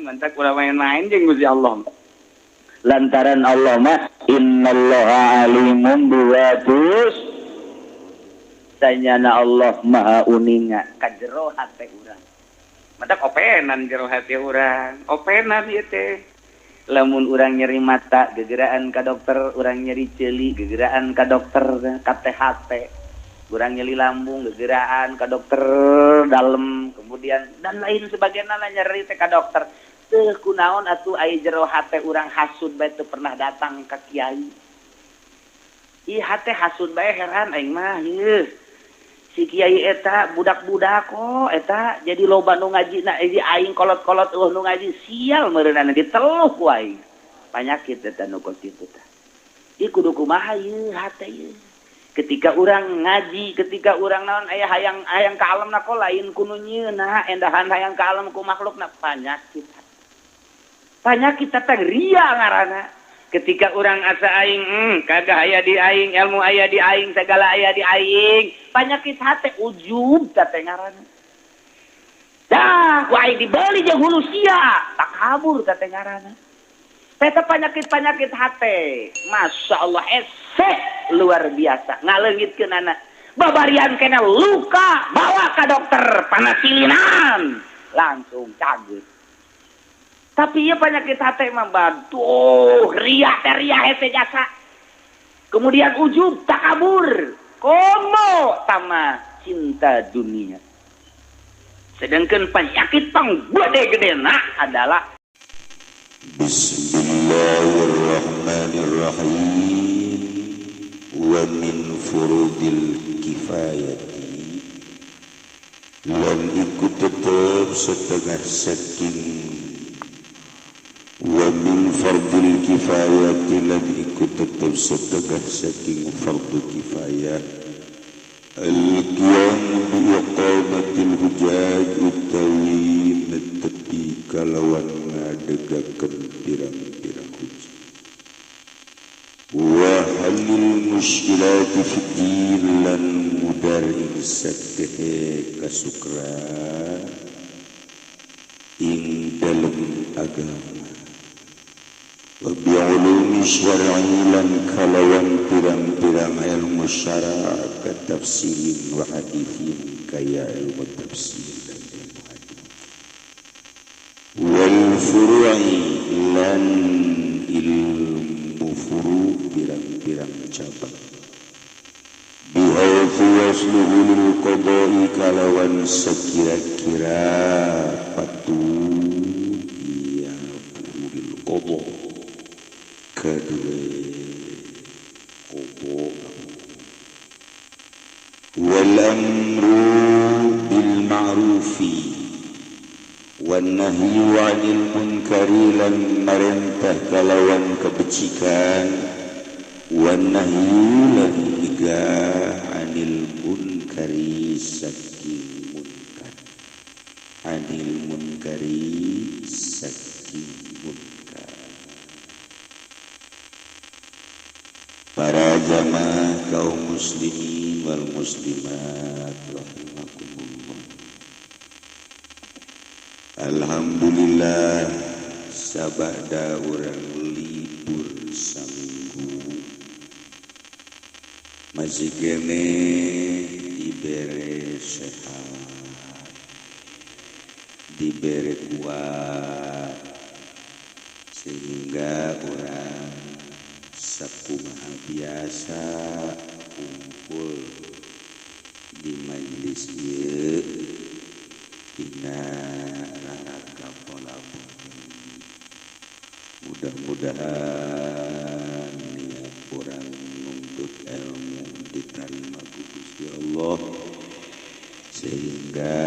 Mantak ulah main-main jeung Gusti Allah. Lantaran Allah mah innallaha alimun biwatus. Sanyana Allah maha uninga ka jero hate urang. Mantak openan jero hate urang. Openan ieu teh. Lamun urang nyeri mata gegeraan ka dokter, urang nyeri ceuli gegeraan ka dokter, ka THT. Urang nyeri lambung gegeraan ka dokter dalem, kemudian dan lain sebagainya lah nyeri teh ka dokter. Teu kunaon atuh aya jero hate urang hasud bae teu pernah datang ka kiai. Ih hate hasud bae heran aing mah ieu. Si kiai eta budak-budak kok eta jadi loba nu ngaji na jadi aing kolot-kolot eueuh nu ngaji sial meureunana diteluh ku aing. Panyakit eta nu kitu tah. Ieu kudu kumaha ieu hate ieu. Ketika urang ngaji, ketika urang naon aya hayang hayang ka alamna kok lain ku nu nyieunna, endahan hayang ka alam ku makhlukna panyakit. Panyakit teh ria ngaranna. Ketika urang asa aing, kagak aya di aing, ilmu aya di aing, segala aya di aing, panyakit hate ujub teh ngaranna. Dah, ku aing dibeli jeung hulu sia, takabur teh ngaranna. Eta panyakit-panyakit hate, Masya Allah eseh luar biasa, ngaleungitkeun anak. Babarian kena luka, bawa ke dokter, panasilinan, langsung cageut. Tapi ieu penyakit hate mah baduh, ria teh ria hese jasa. Kemudian ujub, takabur, komo tama cinta dunia. Sedangkan penyakit pang gede-gedena adalah Bismillahirrahmanirrahim. Wa min furudil kifayati lan iku tetep setengah saking wa min fardil kifayati lan iku tetep setengah saking fardu kifayah al-qiyam bi iqamatil hujaj utawi netepi kalawan ngadegakeun pirang-pirang hujah wa halil mushkilati fid din lan mudar ing sakehe kasukra ing dalem agama wa bi ulumi syar'i lan kalawan pirang-pirang ilmu syara' ka tafsirin wa hadithin kaya ilmu tafsir dan ilmu hadis wal furu'i lan ilmu furu' pirang-pirang cabang bihaitsu yasluhu lil qada'i kalawan sekira-kira patuh ya lil qada' kedua qada' wal amru bil ma'rufi wan nahyu 'anil munkari lan marentah kalawan kebecikan wan nahyu lan nyegah 'anil munkari saking munkar 'anil munkari saking munkar. Para jamaah kaum muslimin wal muslimat rahimakumullah. Alhamdulillah sabada urang libur saminggu masih kene dibere sehat, dibere kuat sehingga orang sakumaha biasa kumpul di majelis ieu dina raraka pola bumi. Mudah-mudahan niat orang nuntut ilmu diterima ku Gusti Allah sehingga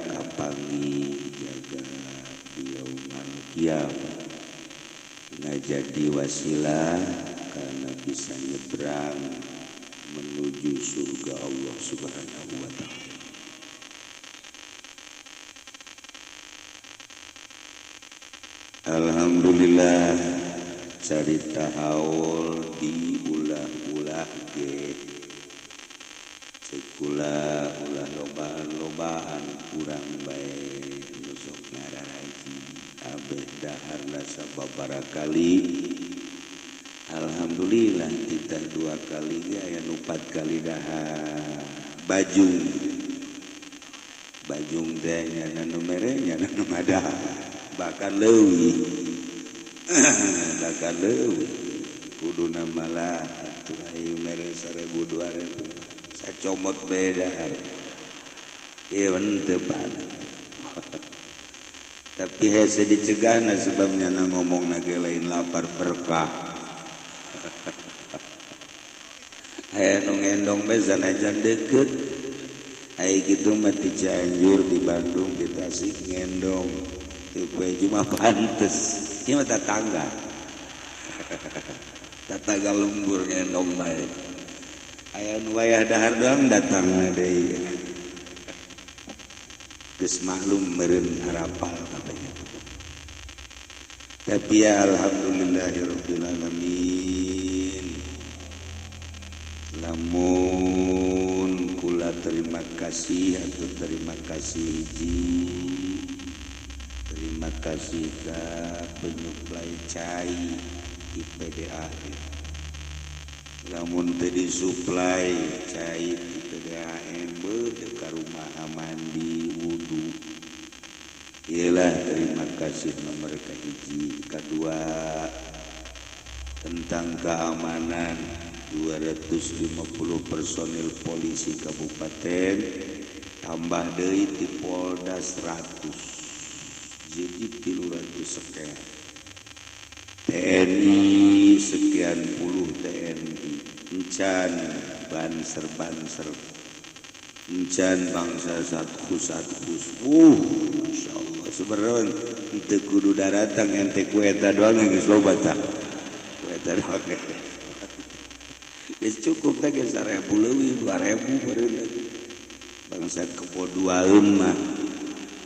kapangi jaga di yaumal kiamah ngajadi wasilah karena bisa nyebrang menuju surga Allah Subhanahu wa ta'ala. Alhamdulillah carita haul diulah-ulah ge cekula ulah lobaan-lobaan kurang bae nu Sosok ngararaji abeh daharna sababaraha kali. Alhamdulillah kita 2 kali ge aya nu 4 kali dahar. Bajung bajung teh nya nu mere nya nu madahar bahkan leuwih bahkan leuwih kuduna malah atuh aing mere 1000 2000 sacomot bae dahar ieu teu pantes. Tapi hese dicegahna sebabnya na ngomongna ge lain lapar berkah. Aya nu ngendong bae sanajan deukeut. Ai kitu mah di Cianjur, di Bandung, di Tasik ngendong. Teu poe mah pantes. Ieu mah tatangga. Tatangga lembur ngendong bae. Aya nu wayah dahar doang datangna deui. Geus maklum meureun arapal kabeh. Tapi ya alhamdulillahirabbil alamin. Lamun kula terima kasih atau terima kasih hiji, terima kasih ka penyuplai cai di PDAM. Lamun teu disuplai cai di PDAM beuh ka rumah mandi wudu. Iyalah terima kasih nomor kahiji. Kedua tentang keamanan 250 personil polisi kabupaten tambah deui ti Polda 100 jadi 300 sekian, TNI sekian puluh TNI, encan banser-banser, encan bangsa satkus-satkus. Masya Allah sebenarnya teu kudu daratang ente ku eta doang geus loba tah. Ku eta doang geus cukup teh geus 1000 leuwih 2000 meureun. Bangsa kebodohan mah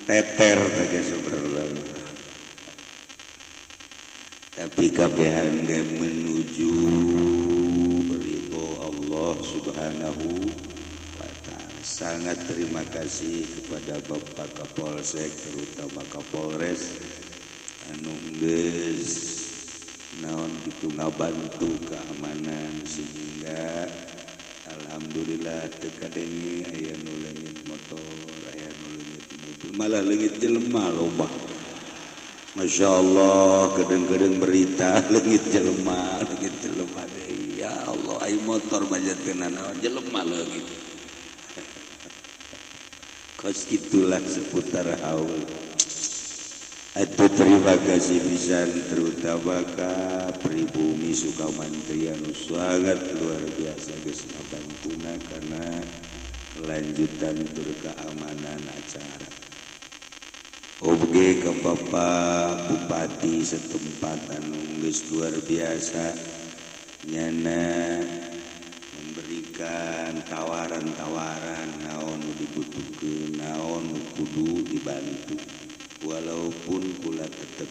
teter teh geus sebenarnya. Tapi kabehan ge menuju ridho Allah Subhanahu wa ta'ala. Sangat terima kasih kepada Bapak Kapolsek terutama Kapolres anu geus naon kitu ngabantu keamanan sehingga alhamdulillah teu kadenge aya nu leungit motor, aya nu leungit mobil, malah leungit jelema loba. Masya Allah, kadang-kadang berita leungit jelema deui. Ya Allah, ai motor majatkeun naon jelema leungit. Kos itulah seputar haul. Atuh terima kasih pisan terutama ka pribumi Sukamantri anu sangat luar biasa geus ngabantuna kana kelanjutan tur keamanan acara. Oge ke Bapak Bupati setempat anu geus luar biasa nyana memberikan tawaran-tawaran naon nu dibutuhkeun, naon nu kudu dibantu. Walaupun kula tetep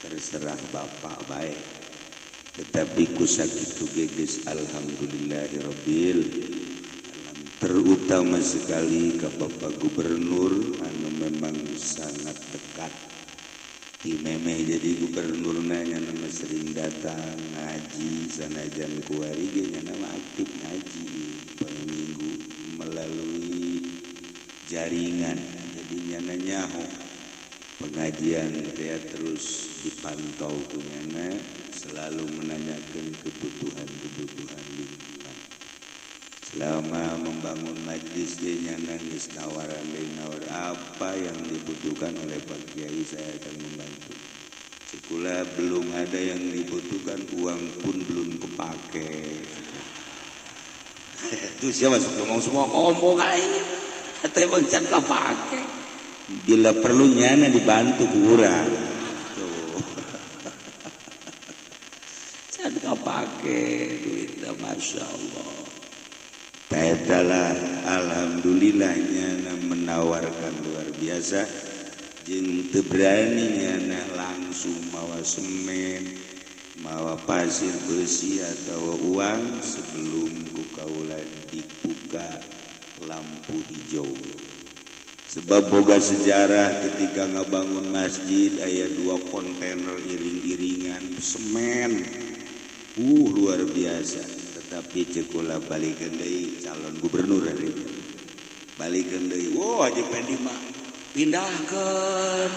terserah Bapak bae, tetapi ku sakitu ge geus alhamdulillahirabbil alamin. Terutama sekali ke Bapak Gubernur anu memang sangat dekat di memeh jadi gubernurna nya nama sering datang ngaji sanajan kuari ge nya nama aktif ngaji poe Minggu melalui jaringan jadi nyana nyaho pengajian teh terus dipantau ku nyana selalu menanyakan kebutuhan-kebutuhan lingkungan. Selama membangun majlis dia nyana geus tawaran deui nawar apa yang dibutuhkan oleh Pak Kiai saya akan membantu. Sekolah belum ada yang dibutuhkan, uang pun belum kepake. Itu siapa ngomong semua ngomong aing. Teh bang can kepake. Bila perlu nyana dibantu ku urang. Tuh. Can kepake duitna Masya Allah. Adalah alhamdulillahnya menawarkan luar biasa jeung teu berani nyana langsung mawa semen mawa pasir besi atau uang sebelum ku kaula dibuka lampu hijau. Sebab boga sejarah ketika ngabangun masjid aya 2 kontainer iring-iringan semen. Luar biasa. Tetapi cekula balikeun deui calon gubernur hari itu. Balikeun deui, wah Haji Pendi mah pindahkeun.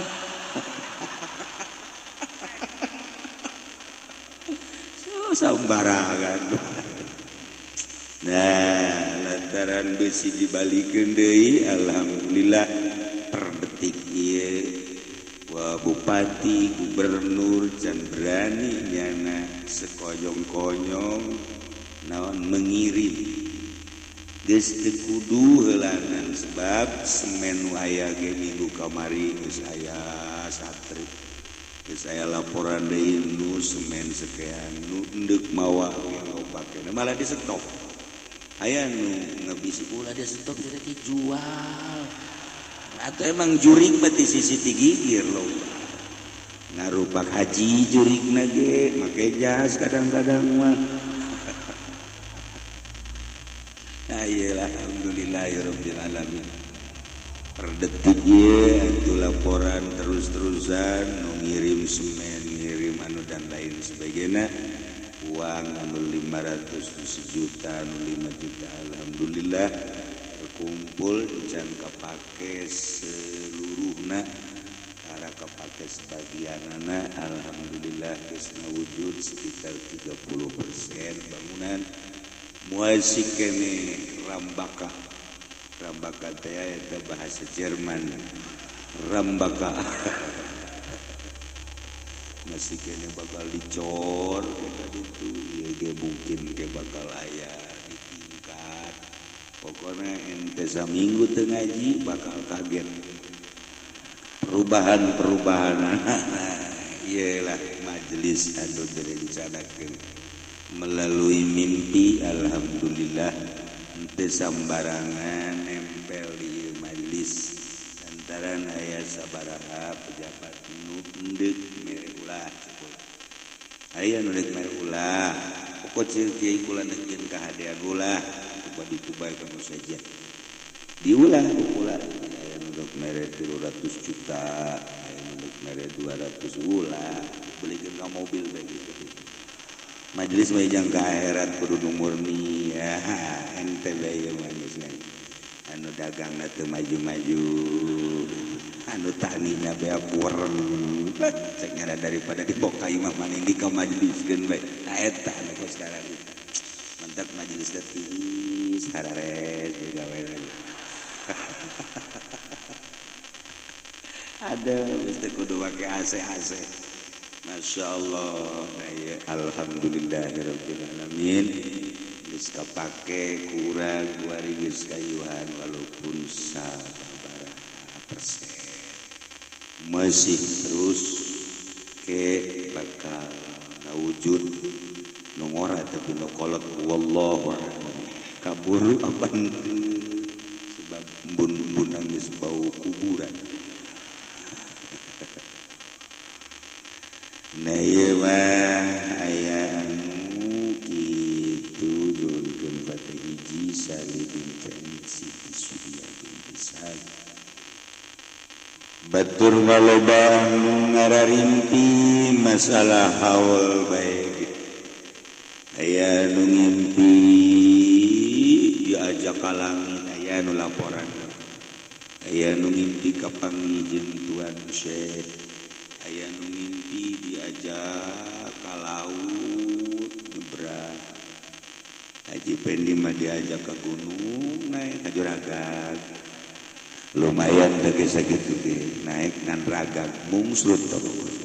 Sembarangan. Nah, lantaran besi dibalikeun deui, alhamdulillah per detik ieu wah bupati, gubernur can berani nyana sekojong-konyong naon mengirim. Geus teu kudu heulanan sebab semen nu aya ge minggu kamari geus aya satri. Geus aya laporan deui nu semen sekian nu endek mawa ge loba keneh malah di stop. Aya nu ngebisi ulah dia stop jadi dijual. Atau emang jurig mah ti sisi ti gigir loba. Ngarupak haji jurigna ge make jas kadang-kadang mah. Nah iyalah alhamdulillahirabbil alamin. Per detik ieu atuh laporan terus-terusan nu ngirim semen, ngirim anu dan lain sebagainya. Uang anu 500 sejuta anu 5 juta alhamdulillah terkumpul can kapake seluruhna ara kapake sebagianana alhamdulillah geus ngawujud sekitar 30% bangunan moal sikene rambaka. Rambaka teh eta bahasa Jerman rambaka. Masih kene bakal dicor kita itu ieu ge mungkin ge bakal aya ditingkat. Pokona ente saminggu teu ngaji bakal kaget perubahan-perubahan. Ieu lah majelis anu direncanakeun melalui mimpi alhamdulillah ente sambarangan nempel di majelis lantaran aya sabaraha pejabat nu endek mere ulah cekula. Aya nu deuk mere ulah pokok ceu kiai kula neukieun kahadean ulah coba ditubai kamu saja diulah kula aya nu deuk mere 300 juta aya nu deuk mere 200 ulah belikeun ka mobil bae gitu. Majelis mah jang ka akhirat kudu nu murni ya ente bae majelisna anu dagangna teu maju-maju anu tanina bea kurang cek nyara daripada diboka imah maning di ka majeliskeun bae nah eta anu kos sekarang mantap majelis teh tiis harares gawe ada geus teu kudu make AC-AC. Masya Allah, nah, alhamdulillahirabbil alamin. Geus kapake kurang kuari geus kayuhan walaupun sababaraha persen masih terus ke bakal ngawujud nu ngora tapi nu kolot wallahu a'lam. Kaburu apa henteu sebab embun-embunan geus bau kuburan. Nah ieu mah aya anu kitu nyuhunkeun fatih hiji Sali bin Siti Sudia bin Ishaq. Batur maloba anu ngararimpi masalah haul bae. Aya anu ngimpi diajak ka langit aya anu laporan. Aya anu ngimpi kapanggih jeung Tuan Syekh. Aya nu ngimpi diajak ka laut nyebrang. Haji Pendi mah diajak ka gunung naik ka juragag. Lumayan teh geus sakitu ge naik ngan ragag mungslut terus.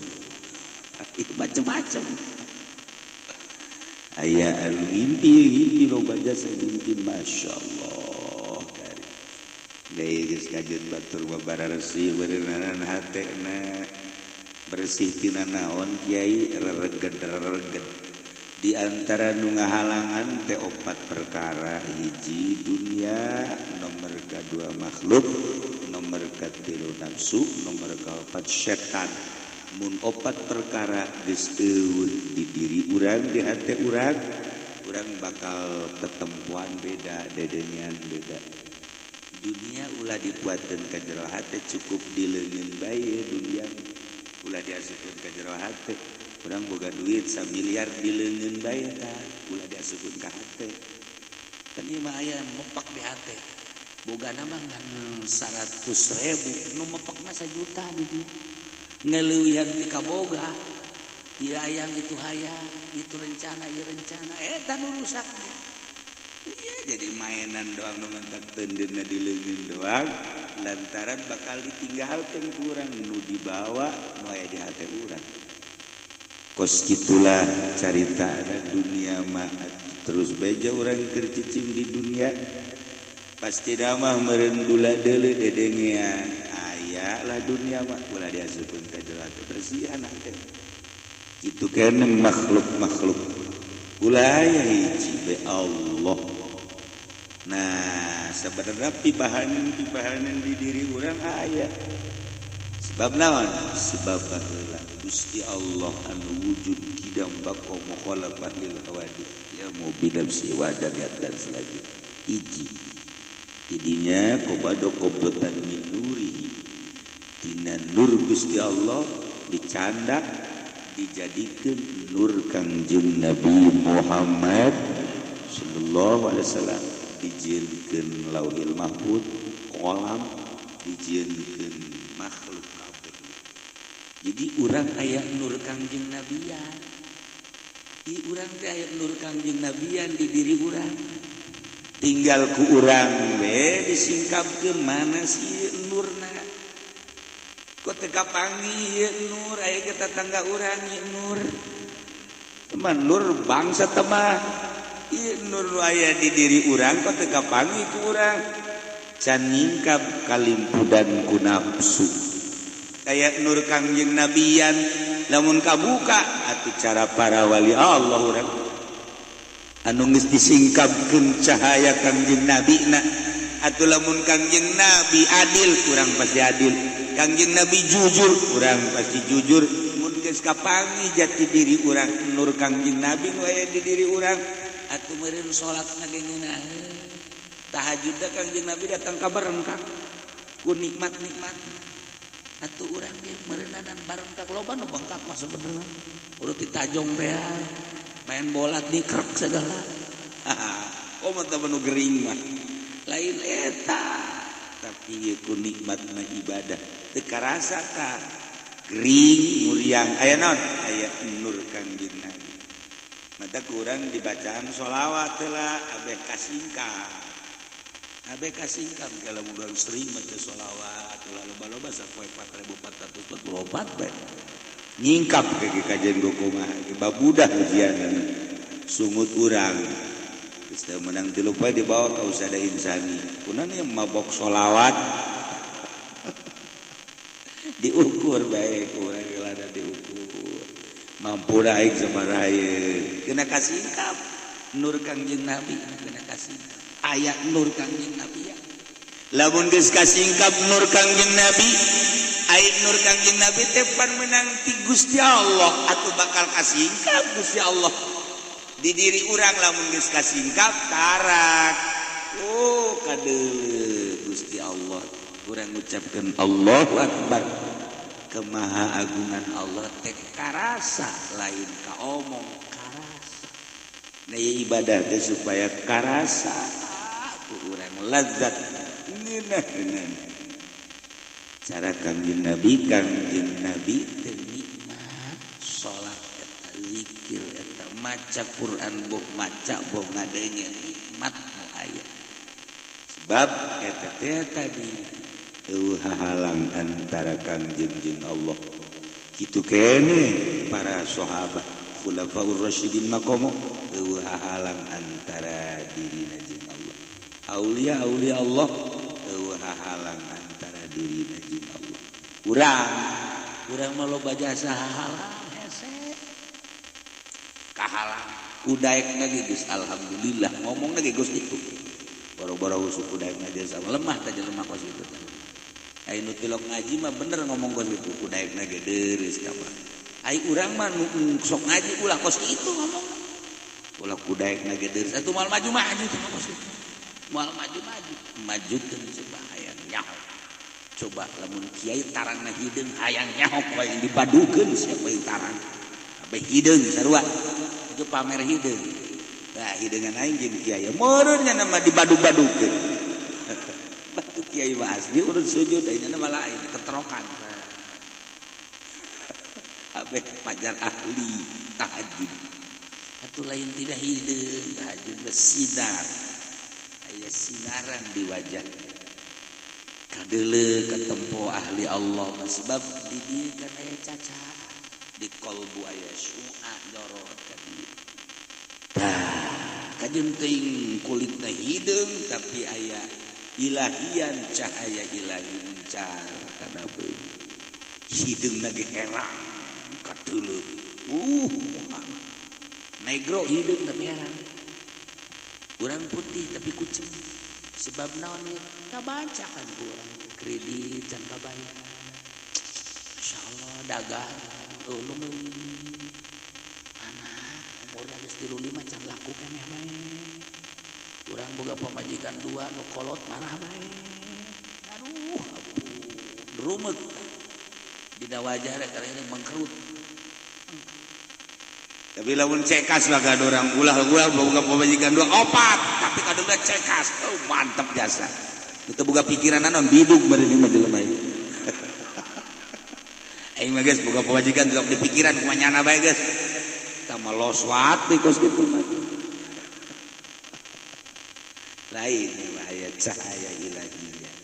Macem-macem. Aya anu ngimpi ngimpi loba jasa ngimpi masyaallah. Deui geus kajeun batur babararesih beureunan hatena. Bersih tina naon kiai rereged-rereged di antara nu ngahalangan teh opat perkara hiji dunia nomor kadua makhluk nomor katilu nafsu nomor kaopat setan. Mun opat perkara geus eueuh di diri urang di hate urang urang bakal ketempuan beda dedenian beda. Dunia ulah dibuatkeun ka jero hate, cukup di leungeun bae dunia ulah diasupkeun ka jero hate. Urang boga duit 1 miliar di leungeun bae tah, ulah diasupkeun ka hate. Kan ieu mah aya mepak di hate. Bogana mah ngan 100.000, nu mepekna 1 juta di dieu. Ngaleuwihan ti kaboga. Ieu hayang itu hayang, itu rencana, ieu rencana, eta nu rusak. Iya, jadi mainan doang nu mentak teundeunna di leungeun doang, lantaran bakal ditinggalkeun ku urang nu dibawa nu aya di hate urang. Kos kitulah carita dunia mah, terus beja urang keur cicing di dunia pasti mah meureun gula deuleu dedengean aya lah dunia mah ulah diasupkeun ka jero hate, bersihan hate. Kitu keneh makhluk-makhluk ulah aya hiji be Allah. Nah sebenarnya pibahanan di diri urang aya. Sebab naon? Sebab baheula Gusti Allah anu wujud kidam baqo mukhalafah lil hawadits ya mubidam siwa dan selanjutnya. Hiji tidinya kobado kobdotan min nurihi, tina nur Gusti Allah dicandak dijadikeun nur Kangjeng Nabi Muhammad sallallahu alaihi wasallam, dijieunkeun Lauhil Mahfuz, kolam dijieunkeun makhluk kabeh. Jadi urang aya nur Kangjeng Nabian. Di urang teh aya nur Kangjeng Nabian di diri urang. Tinggal ku urang we disingkapkeun mana sih nurna. Kok teu kapanggih ieu nur, aya ge tetangga urang ieu nur. Teman nur bangsa temah. Ieu nur nu aya di diri urang kok teu kapanggih ku urang. Can nyingkap kalimpudan ku nafsu. Kayak nur Kangjeng Nabian lamun kabuka atuh cara para wali Allah urang. Anu geus disingkapkeun cahaya Kangjeng Nabi na atuh lamun Kangjeng Nabi adil urang pasti adil, Kangjeng Nabi jujur urang pasti jujur. Mun geus kapanggih jati diri urang nur Kangjeng Nabi nu aya di diri urang atuh meureun salatna ge ngeunaheun. Tahajudna Kangjeng Nabi datang ka barengkak ku nikmat-nikmat. Atuh urang ge meureunanan barengkak loba nu bengkak mah sebenarnya. Urut ditajong teh main bola dikrek segala. Oh mah teh nu gering mah. Lain eta tapi ieu ku nikmat mah ibadah teu karasa ka gering muriang aya naon aya nur Kangjeng Nabi. Mata kurang dibacaan sholawat lah abeh kasingkap. Abeh kasingkap kalau urang sering maca sholawat ulah loba-loba sapoe 4444 bae. Nyingkap ke kajian kumaha babudah ujian sungut urang. Geus teu meunang tilu poe dibawa ka usada insani. Kunaon ieu mabok sholawat? Diukur bae ku urang geulada diukur. Mampu aing sabaraha ieu. Kena kasingkap nur Kangjeng Nabi, kena kasingkap. Aya nur Kangjeng Nabi ya. Lamun geus kasingkap nur Kangjeng Nabi, aya nur Kangjeng Nabi teh pan meunang ti Gusti Allah atuh bakal kasingkap Gusti Allah. Di diri urang lamun geus kasingkap tarak. Oh kadeuleu Gusti Allah. Urang ngucapkeun Allahu Akbar. Kemaha agungan Allah teh karasa lain kaomong karasa. Nah ibadah teh supaya karasa ku urang lazat ngeunaheunana. Cara Kangjeng Nabi teh nikmat salat eta zikir eta maca Quran boh maca boh ngadenge nikmat nu aya. Sebab eta teh tadi eueuh hahalang antara Kangjeng jeung Allah. Kitu keneh para sahabat khulafaur rasyidin maqamo eueuh hahalang antara dirina jeung Allah. Aulia aulia Allah eueuh hahalang antara dirina jeung Allah. Urang mah loba jasa hahalang hese. Kahalang kudaekna ge geus alhamdulillah ngomongna ge geus itu. Boro-boro usuk kudaekna jasa lemah teh jelema kos kitu teh. Ai nu tilok ngaji mah bener ngomong kos kitu kudaekna ge deureus kabar. Ai urang mah nu sok ngaji ulah kos kitu ngomong. Ulah kudaekna ge deureus atuh moal maju-maju teh kos kitu. Moal maju-maju, majukeun coba hayang nyaho. Coba lamun kiai tarangna hideung hayang nyaho ku hayang dibadukeun siapa yang tarang. Kabeh hideung sarua. Itu pamer hideung. Nah, hideungan aing jeung kiai. Meureun nya mah dibadug-badukeun. Batu kiai mah asli urut sujud aing mah lain keterokan. Kabeh pajar ahli tahajud. Atuh lain tidak hideung, tahajud bersinar. Aya sinaran di wajah. Kadeule katempo ahli Allah sebab di dieu kan aya caca. Di kolbu aya syu'a jorot ka dieu. Tah, kajeun teuing kulitna hideung tapi aya ilahian cahaya ilahi muncar kana beuh. Hideungna ge herang kadeule. Negro hideung tapi herang. Urang putih tapi kucing. Sebab naon ieu? Kabaca kan urang kredit can kabayar. Masyaallah dagang eueuh meuli. Anak umurna geus 35 can laku keneh bae. Urang boga pamajikan dua nu kolot marah bae. Aduh, rumet. Dina wajah rek ini mengkerut. Tapi lamun cekas lah kada orang ulah ulah boga pamajikan dua opat tapi kadangna cekas. Oh, mantap jasa. Teu boga pikiran naon bidug meureun mah jelema ieu. Aing mah geus boga pamajikan sok di pikiran kumaha nyana bae geus. Tah mah loswat di kos kitu mah. Lain mah aya cahaya ilahiyah.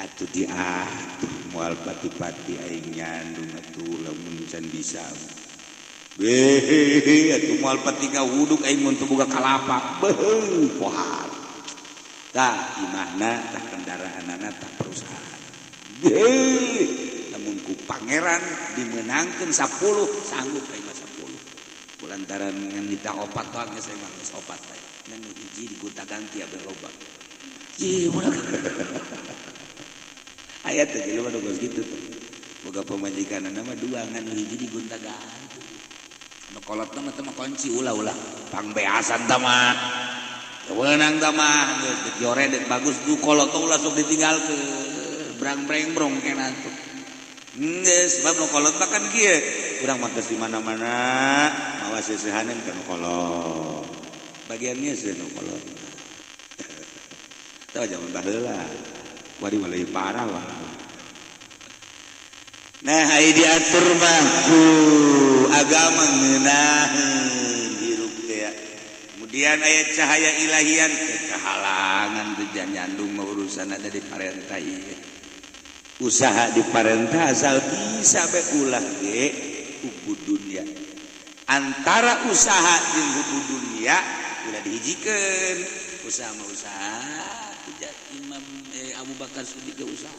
Atuh diatur moal pati-pati aing nyandung atuh lamun can bisa. Beuh atuh moal pati ngawuduk aing mun teu boga kalapa. Beuh pohat. Tah imahna tah kendaraanana tah perusahaan. Beuh lamun ku pangeran dimeunangkeun 10 sanggup aing mah 10. Kulantaran ngan nita opat doang geus aing mah geus opat bae. Ngan nu hiji digonta-ganti abeh loba. Ih budak. Aya teh jelema nu geus kitu teh. Boga pamajikanna mah dua ngan nu hiji digonta-ganti. Nu kolotna mah teh mah kunci ulah-ulah pangbeasan tah mah. Weunang tah mah geus deuk jore deuk bagus du kolot ulah sok ditinggalkeun. Brang-breng brong kena tuh. Geus sebab nu kolot mah kan kieu. Urang mah geus di mana-mana mawa seusehaneun ka nu kolot. Bagiannya seuh nu kolot. Tah zaman baheula. Wadi mah leuwih parah lah. Nah, ai diatur mah ku agama ngeunaheun hirup teh. Kemudian aya cahaya ilahian teh kahalangan teh nyandung mah urusan ada di parentah ieu. Usaha di parentah asal bisa bae ulah ge hubu dunia. Antara usaha jeung hubu dunia ulah dihijikeun. Usaha mah usaha, Imam Abu Bakar Siddiq ge usaha.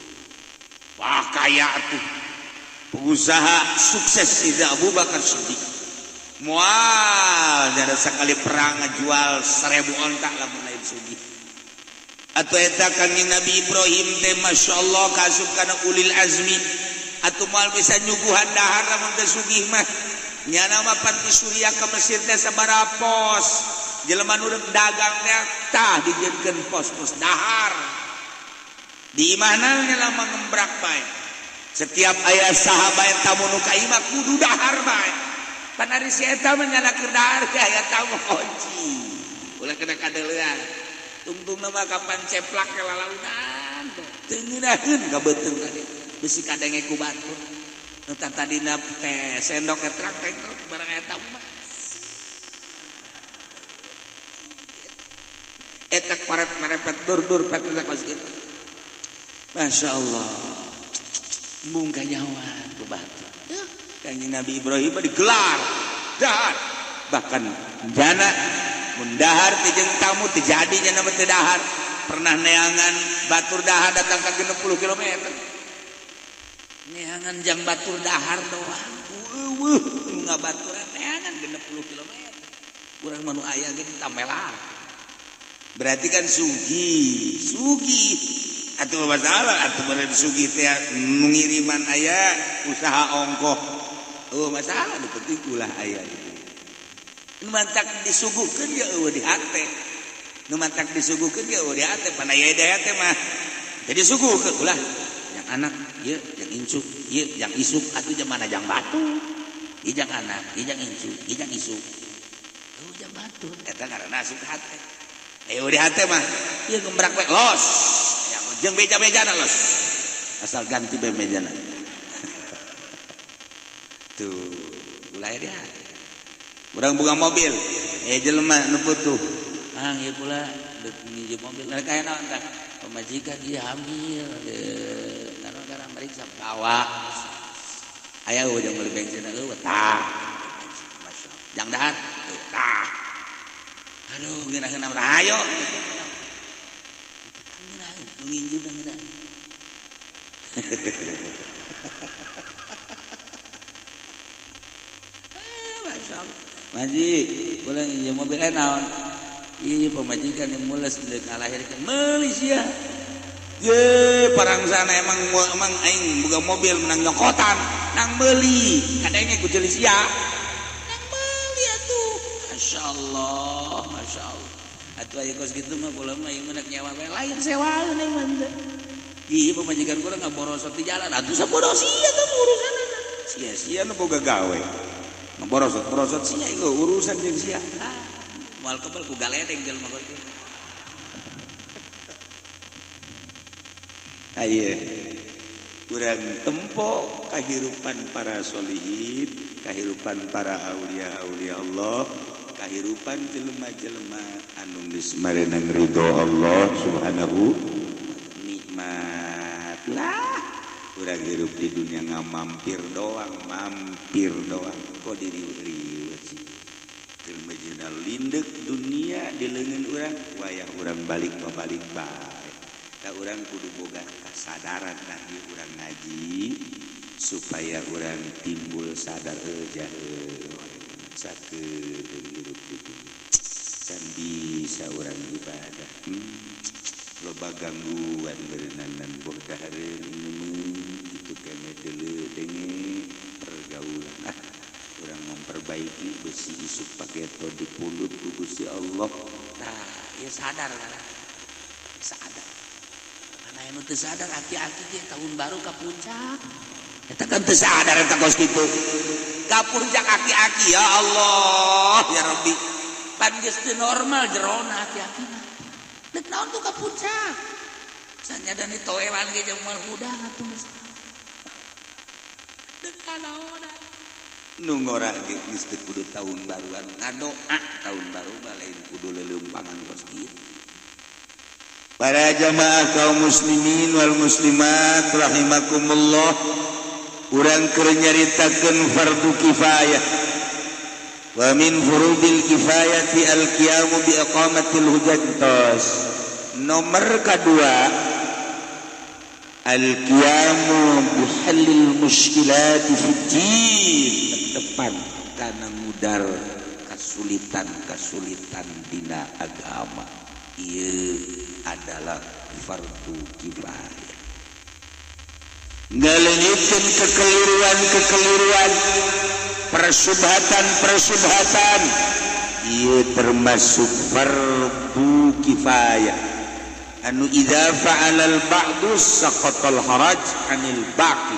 Wah kaya atuh. Pengusaha sukses Siddiq Abu Bakar Siddiq. Moal ada sekali perang ngajual 1000 onta lamun lain sugih. Atuh eta Kanjeng Nabi Ibrahim teh masyaallah kaasup kana ulil azmi. Atuh moal bisa nyuguhan dahar lamun teu sugih mah. Nyana mah pan ti Suriah ka Mesir teh sabaraha pos. Jelema nu rek dagang teh tah dijieunkeun pos-pos dahar. Di imahna nya lama ngembrak bae. Setiap aya sahabat tamu nu ka imah kudu dahar bae. Pan ari si eta mah nyana keur dahar teh aya tamu kunci. Ulah kena kadeulean. Tungtungna mah kapan ceplak ke lalaunan. Teu ngeunaheun ka beuteung tadi. Bisi kadenge ku batur. Nu tadina teh sendok etrak teh barang aya tamu mah. Eta paret merepet dur-dur pet eta kos kitu. Masya Allah. Embung kanyawan ku batur. Kanjeng Nabi Ibrahim digelar dahar. Bahkan jana mun dahar teh jeung tamu teu jadi nya mah teu dahar. Pernah neangan batur dahar datang ka 60 km. Neangan jang batur dahar doang. Eueuh ngabaturan neangan 60 km. Urang mah nu aya ge ditamelar. Berarti kan sugih, sugih. Atuh masalah atuh bener sugih teh ngiriman aya usaha ongkoh. Oh masalah nu penting ulah aya gitu. Mantak disuguhkeun ya eueuh di hate. Nu matak disuguhkeun ge eueuh di hate pan aya di hate mah. Jadi suguhkeun ulah yang anak ieu yang incuk ieu yang isuk atuh mana jang batu. Ieu jang anak, ieu jang incuk, ieu jang isuk. Eueuh jang batu eta ngaranna asup ka hate. Eueuh di hate mah ieu gembrak we los. Jeung beja-bejana los. Asal ganti be mejana. Tuh, ulah di hate. Urang boga mobil, jelema nu butuh. Ah, ieu pula deuk nginjem mobil. Rek aya naon tah? Pamajikan ieu hamil. Karena meriksa bawa. Aya eueuh jeung meuli bensin eueuh tah. Jang dahar tah. Aduh, ngeunah-ngeunah mah hayo. Ngeunah nu nginjem ngeunah. Masyaallah. Maji, boleh nginjem mobil naon? Iya pemajikan yang mules deuk ngalahirkeun meuli sia. Ye parangsana emang aing boga mobil menang nyokotan, nang meuli kadenge ku ceuli sia. Nang meuli atuh. Masyaallah, masyaallah. Atuh aya kos kitu mah kula mah ieu mah nyawa bae lain sewaeun aing mah. Iya pemajikan kula ngaborosot di jalan atuh sabodoh sia teh urusanna. Sia-sia nu boga gawe. Ngaborosot-borosot sia ieu urusan jeung sia. Moal kebel ku galedeng jelema kitu. Aye. Urang tempo kahirupan para solihin, kahirupan para aulia-aulia Allah, kahirupan jelema-jelema anu geus marenang ridho Allah Subhanahu nikmat lah. Urang hirup di dunia ngamampir doang, mampir doang. Kok diriwet sih? Jelema lindek dunia di leungeun urang, wayah urang balik balik bae. Da urang kudu boga kasadaran tah ieu urang ngaji supaya urang timbul sadar jahe sakeun hirup di dunia. Can bisa urang ibadah. Loba gangguan beureunanan boh dahareun ieu kitu keneh deuleu denge pergaulan. Ah, urang memperbaiki besi isuk paketo di pundut ku Gusti Allah. Tah, ieu sadar kan? Sadar. Mana anu teu sadar aki-aki ge tahun baru ka puncak. Eta kan teu sadar eta kos kitu. Ka puncak aki-aki ya Allah ya Rabbi. Pan geus teu normal jerona aki-aki mah. Deuk naon tuh ka puncak? Sanyadan ditoewan ge jeung moal hudang atuh geus. Deuk naon? Nu ngora ge geus teu kudu tahun baruan ngadoa tahun baru mah lain kudu leuleumpangan kos kieu. Para jamaah kaum muslimin wal muslimat rahimakumullah, urang keur nyaritakeun fardu kifayah. Wa min furudil kifayati al-qiyamu bi iqamatil hujjat. Nomor kedua, al-qiyamu bi halil mushkilati fid din. Tepan kana ngudar kasulitan-kasulitan dina agama. Ieu adalah fardu kifayah. Ngaleungitkeun kekeliruan-kekeliruan, persubhatan-persubhatan, ieu termasuk fardu kifayah. Anu idza fa'alal ba'du saqatal haraj 'anil baqi,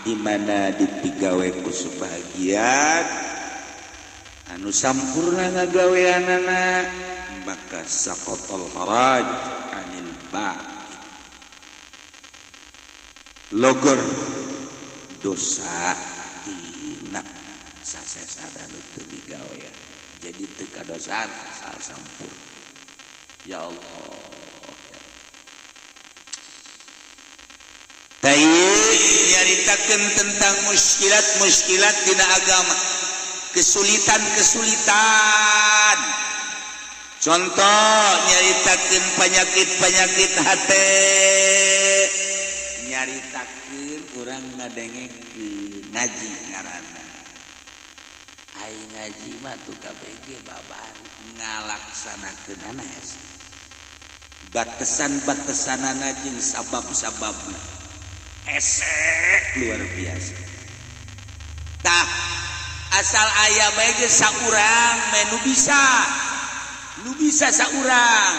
di mana dipigawe ku sebagian anu sampurna ngagaweanana maka saqatal haraj 'anil baqi, logor dosa dina sasesada nu teu digawean, jadi teu kadosaan asal sampurna. Ya Allah. Nyaritakeun tentang muskilat-muskilat dina agama, kesulitan-kesulitan. Contoh nyaritakeun penyakit-penyakit hate, nyaritakeun urang ngadengengkeun ngaji ngaranna. Ai ngaji mah tuh KBG babar ngalaksanakeunana hese. Batesan-batesanana jeung sabab-sababna. Esek luar biasa. Tah asal aya bae geus saurang menu bisa Nu bisa saurang.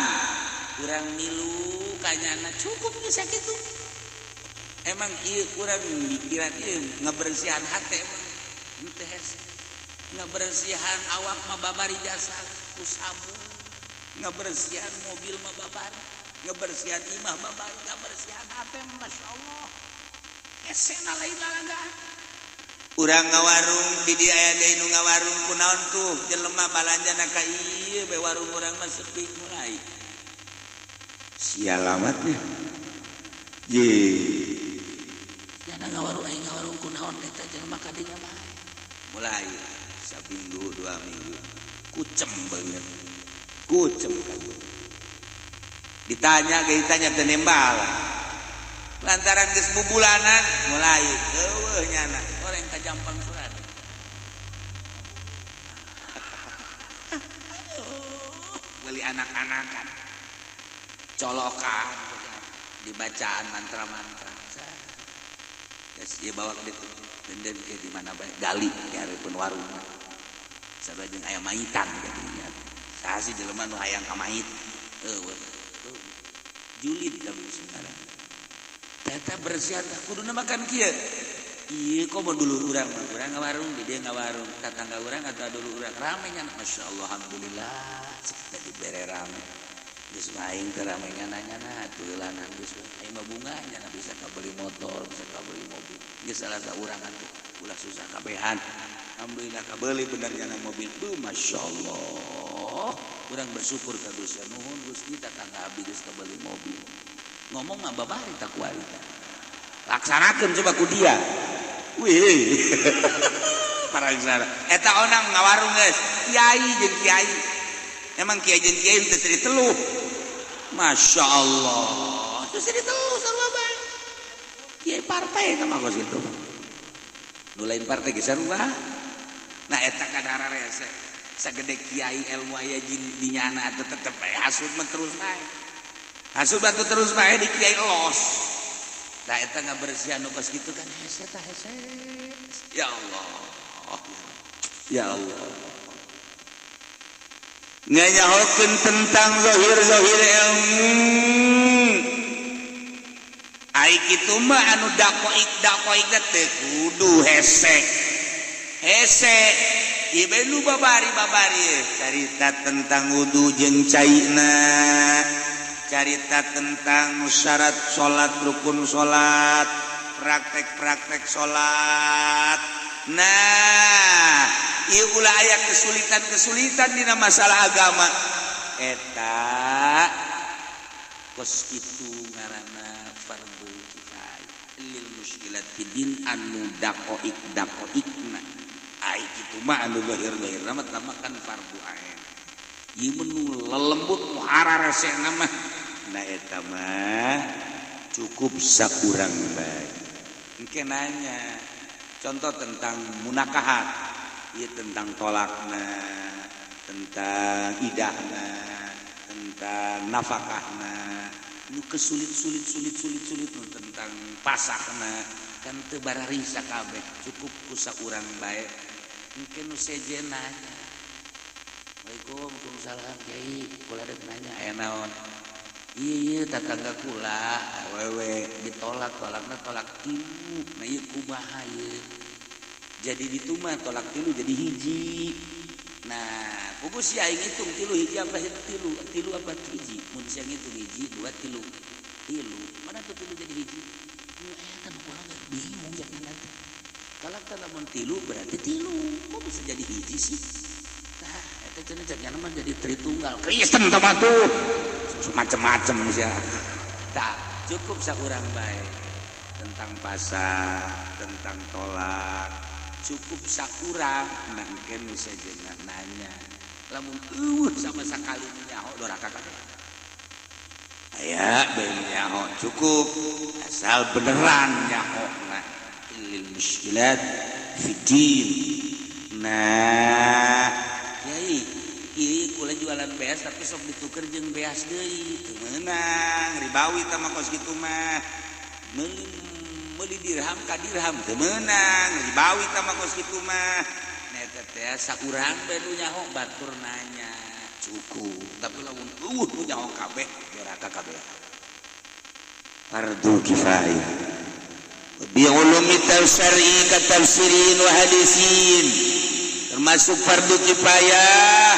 Urang milu kanyana cukup geus sakitu. Emang ieu kurang mikiran ieu ngabersihan hate emang henteu hese. Ngabersihan awak mah babari jasa ku sabun. Ngabersihan mobil mah babari, ngabersihan imah babari, ngabersihan hate masyaallah. Hesena lain lalagaan. Urang ngawarung di dieu aya deui nu ngawarung kunaon tuh jelema balanjana ka ieu bae warung urang mah sepi mulai. Sial amatnya. Ye. Jana ngawarung aing ngawarung kunaon eta jelema ka dinya mah. Mulai saminggu 2 minggu kucem banget. Kucem kan. Ditanya ge ditanya teu nembal. Lantaran geus bubulanan mulai eueuh nyana orang ka Jampang surat. Beli anak-anakan. Colokan dibacaan mantra-mantra. Geus ieu bawa ke ditu denden ke di mana bae gali di hareupeun warungna. Sarua jeung aya maitan jadinya. Saha sih jelema nu hayang ka mait? Eueuh. Julid tapi sekarang. Teta bersihan kuduna makan kieu. Ieu komo dulur urang mah, urang ngawarung di dieu ngawarung, tatangga urang atau dulur urang rame nya masyaallah alhamdulillah sakitu dibere rame. Geus aing teh rame nyana-nyana atuh heulanan geus aing mah bunga nyana bisa kabeli motor, bisa kabeli mobil. Geus salah saurang atuh ulah susah kabehan. Alhamdulillah kabeli bener nyana mobil. Beuh masyaallah. Urang bersyukur ka Gusti nuhun Gusti tatangga abdi geus kabeli mobil. Ngomong mah babari tak kuari. Laksanakeun coba ku dia. Wih. Parangsana. Eta onang ngawarung geus. Kiai jeung kiai. Emang kiai jeung kiai teu seri teluh. Masya Allah. Teu seri teluh sarua bae. Kiai partai eta mah kos kitu. Nu lain partai ge sarua. Nah eta kadara rese. Sagede kiai ilmu aya jin dinyana atuh tetep bae hasud mah terus bae. Hasud batu terus bae di kiai los. Nah eta ngabersihan nu kos kitu kan hese tah hese. Ya Allah. Ya Allah. Nganyahokeun tentang zahir-zahir ilmu. Ai kitu mah anu dakoik-dakoik teh kudu hese. Hese ieu bae nu babari-babari carita tentang wudu jeung caina. Carita tentang syarat salat, rukun salat, praktek-praktek salat. Nah, ieu ulah aya kesulitan-kesulitan dina masalah agama. Eta kos kitu ngaranna fardhu kifayah lil muskilat fid din anu daqoik daqoikna. Ai kitu mah anu zahir-zahirna mah kan fardu ain. Ieu mah lelembut nu hararesena mah. Nah eta mah cukup sakurang bae. Engke nanya contoh tentang munakahat, ieu tentang tolakna, tentang idahna, tentang nafakahna, nu kesulit-sulit sulit sulit sulit nu tentang pasakna kan teu bararisa kabeh, cukup ku saurang bae. Engke nu sejen nanya. Waalaikumsalam, waalaikumsalam kiai, kula deuk nanya aya naon? Iya tetangga kula awewe ditolak, tolakna tolak tilu. Nah ieu kumaha ieu? Jadi ditu mah tolak tilu jadi hiji. Nah, puguh si aing hitung tilu hiji apa tilu? Tilu apa hiji? Mun sia ngitung hiji, dua tilu. Tilu, mana tuh tilu jadi hiji? Nu eta mah kula geus bingung ya kana teh. Tolak teh lamun tilu berarti tilu. Kok bisa jadi hiji sih? Tah, eta cenah cek nya mah jadi tritunggal. Kristen teh mah tuh. Macem-macem sih. Tak cukup saurang bae tentang pasar, tentang tolak, cukup saurang nangke nu sejenna nanya. Lamun eueuh sama sakali nyaho doraka kabeh. Aya bae nyaho cukup asal beneran nyaho na lil muskilat fi din. Nah, kiai ieu kula jualan beas tapi sok dituker jeung beas deui teu meunang ribawi tah mah kos kitu mah. Meuli dirham ka dirham teu meunang ribawi tah mah kos kitu mah. Nah eta teh saurang bae nu nyaho batur nanya. Cukup. Tapi lamun eueuh nu nyaho kabeh doraka kabeh. Fardu kifayah. Bi ulumi tafsiri ka tafsirin wa hadisin. Termasuk fardu kifayah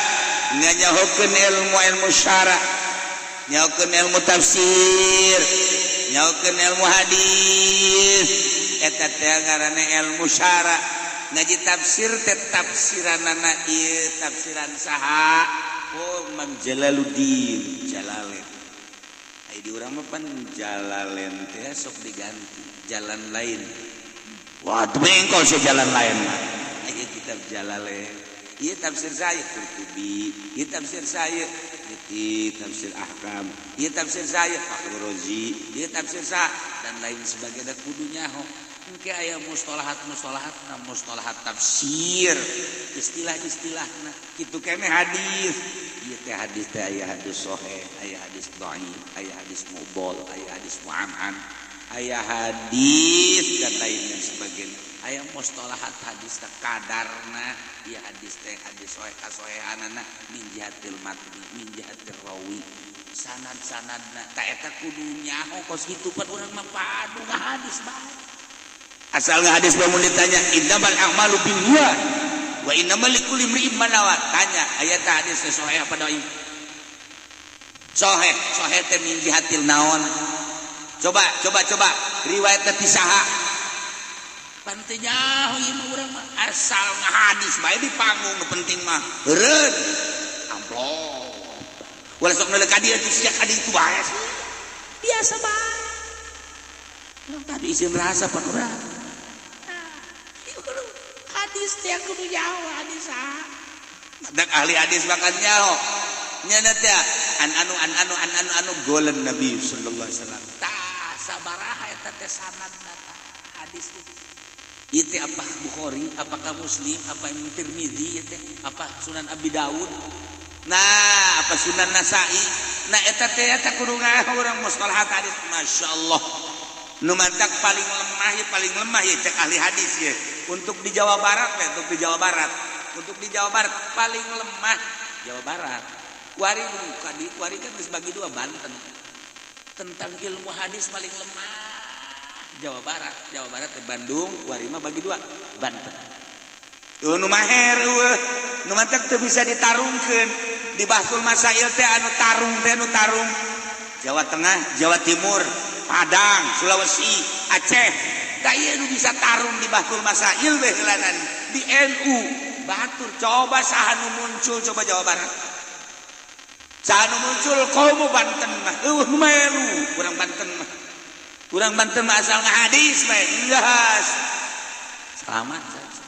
nganyahokeun ilmu-ilmu syara, nyahokeun ilmu tafsir, nyahokeun ilmu hadis. Eta teh ngaranna ilmu syara. Ngaji tafsir teh tafsiranana ieu tafsiran saha? Oh, Imam Jalaluddin Jalalain. Ai di urang mah pan Jalalain teh sok diganti jalan lain. Wah, bengkol sih jalan lain mah. Ieu kitab Jalalain. Ieu tafsir saya Qurtubi, ieu tafsir saya ieu tafsir Ahkam, ieu tafsir saya Fakhrul Razi, ieu tafsir sa dan lain sebagainya kudu nyaho. Engke aya mustalahat-mustalahat na mustalahat tafsir, istilah-istilahna kitu keneh hadis. Ieu teh hadis teh aya hadis sahih, aya hadis dhaif, aya hadis mubol, aya hadis mu'an'an, aya hadis dan lain sebagainya. Aya mustalahat hadis teh kadarna, ieu hadis teh hadis sahih kasahihanana min jihatil matni, min jihatir rawi, sanad-sanadna. Ta eta kudu nyaho kos kitu pan urang mah padu hadis bae. Asal hadis bangun ditanya innamal a'malu binniyat wa innamal likulli imri'in ma nawa. Tanya aya teh hadis teh sahih apa dhaif? Sahih, sahih teh min jihatil naon? Coba coba coba riwayat teh ti saha? Pan teu nyaho ieu mah urang mah asal ngahadis bae di panggung nu penting mah. Heureun. Amplop. Ulah sok neuleuh ka dieu ti sia ka ditu bae. Biasa bae. Tadi izin rasa pan urang. Hadis teh kudu nyaho hadis saha. Madak ahli hadis bakal nyaho. Nya teh an anu an anu an anu anu golen Nabi sallallahu alaihi wasallam. Tah sabaraha eta teh sanadna hadis itu. Ieu teh apa Bukhari, apakah Muslim, apa Imam Tirmizi ieu teh, apa Sunan Abi Dawud. Nah, apa Sunan Nasa'i. Nah eta teh eta kudu ngaho urang mustalahat hadis. Masyaallah. Nu mantak paling lemah ya cek ahli hadis ya. Untuk di Jawa Barat ya, untuk di Jawa Barat. Untuk di Jawa Barat paling lemah Jawa Barat. Kuari di kuari kan geus bagi dua Banten. Tentang ilmu hadis paling lemah Jawa Barat. Jawa Barat ke Bandung, kuari mah bagi dua Banten. Nu maher eueuh, nu mantak teu bisa ditarungkeun. Di Bahsul Masail teh anu tarung teh anu tarung Jawa Tengah, Jawa Timur, Padang, Sulawesi, Aceh. Da ieu nu bisa tarung di Bahsul Masail we heulanan di NU. Batur coba saha nu muncul coba Jawa Barat. Saha nu muncul komo Banten mah eueuh nu melu urang Banten mah. Urang Banten mah asal ngahadis bae geus. Selamat saja.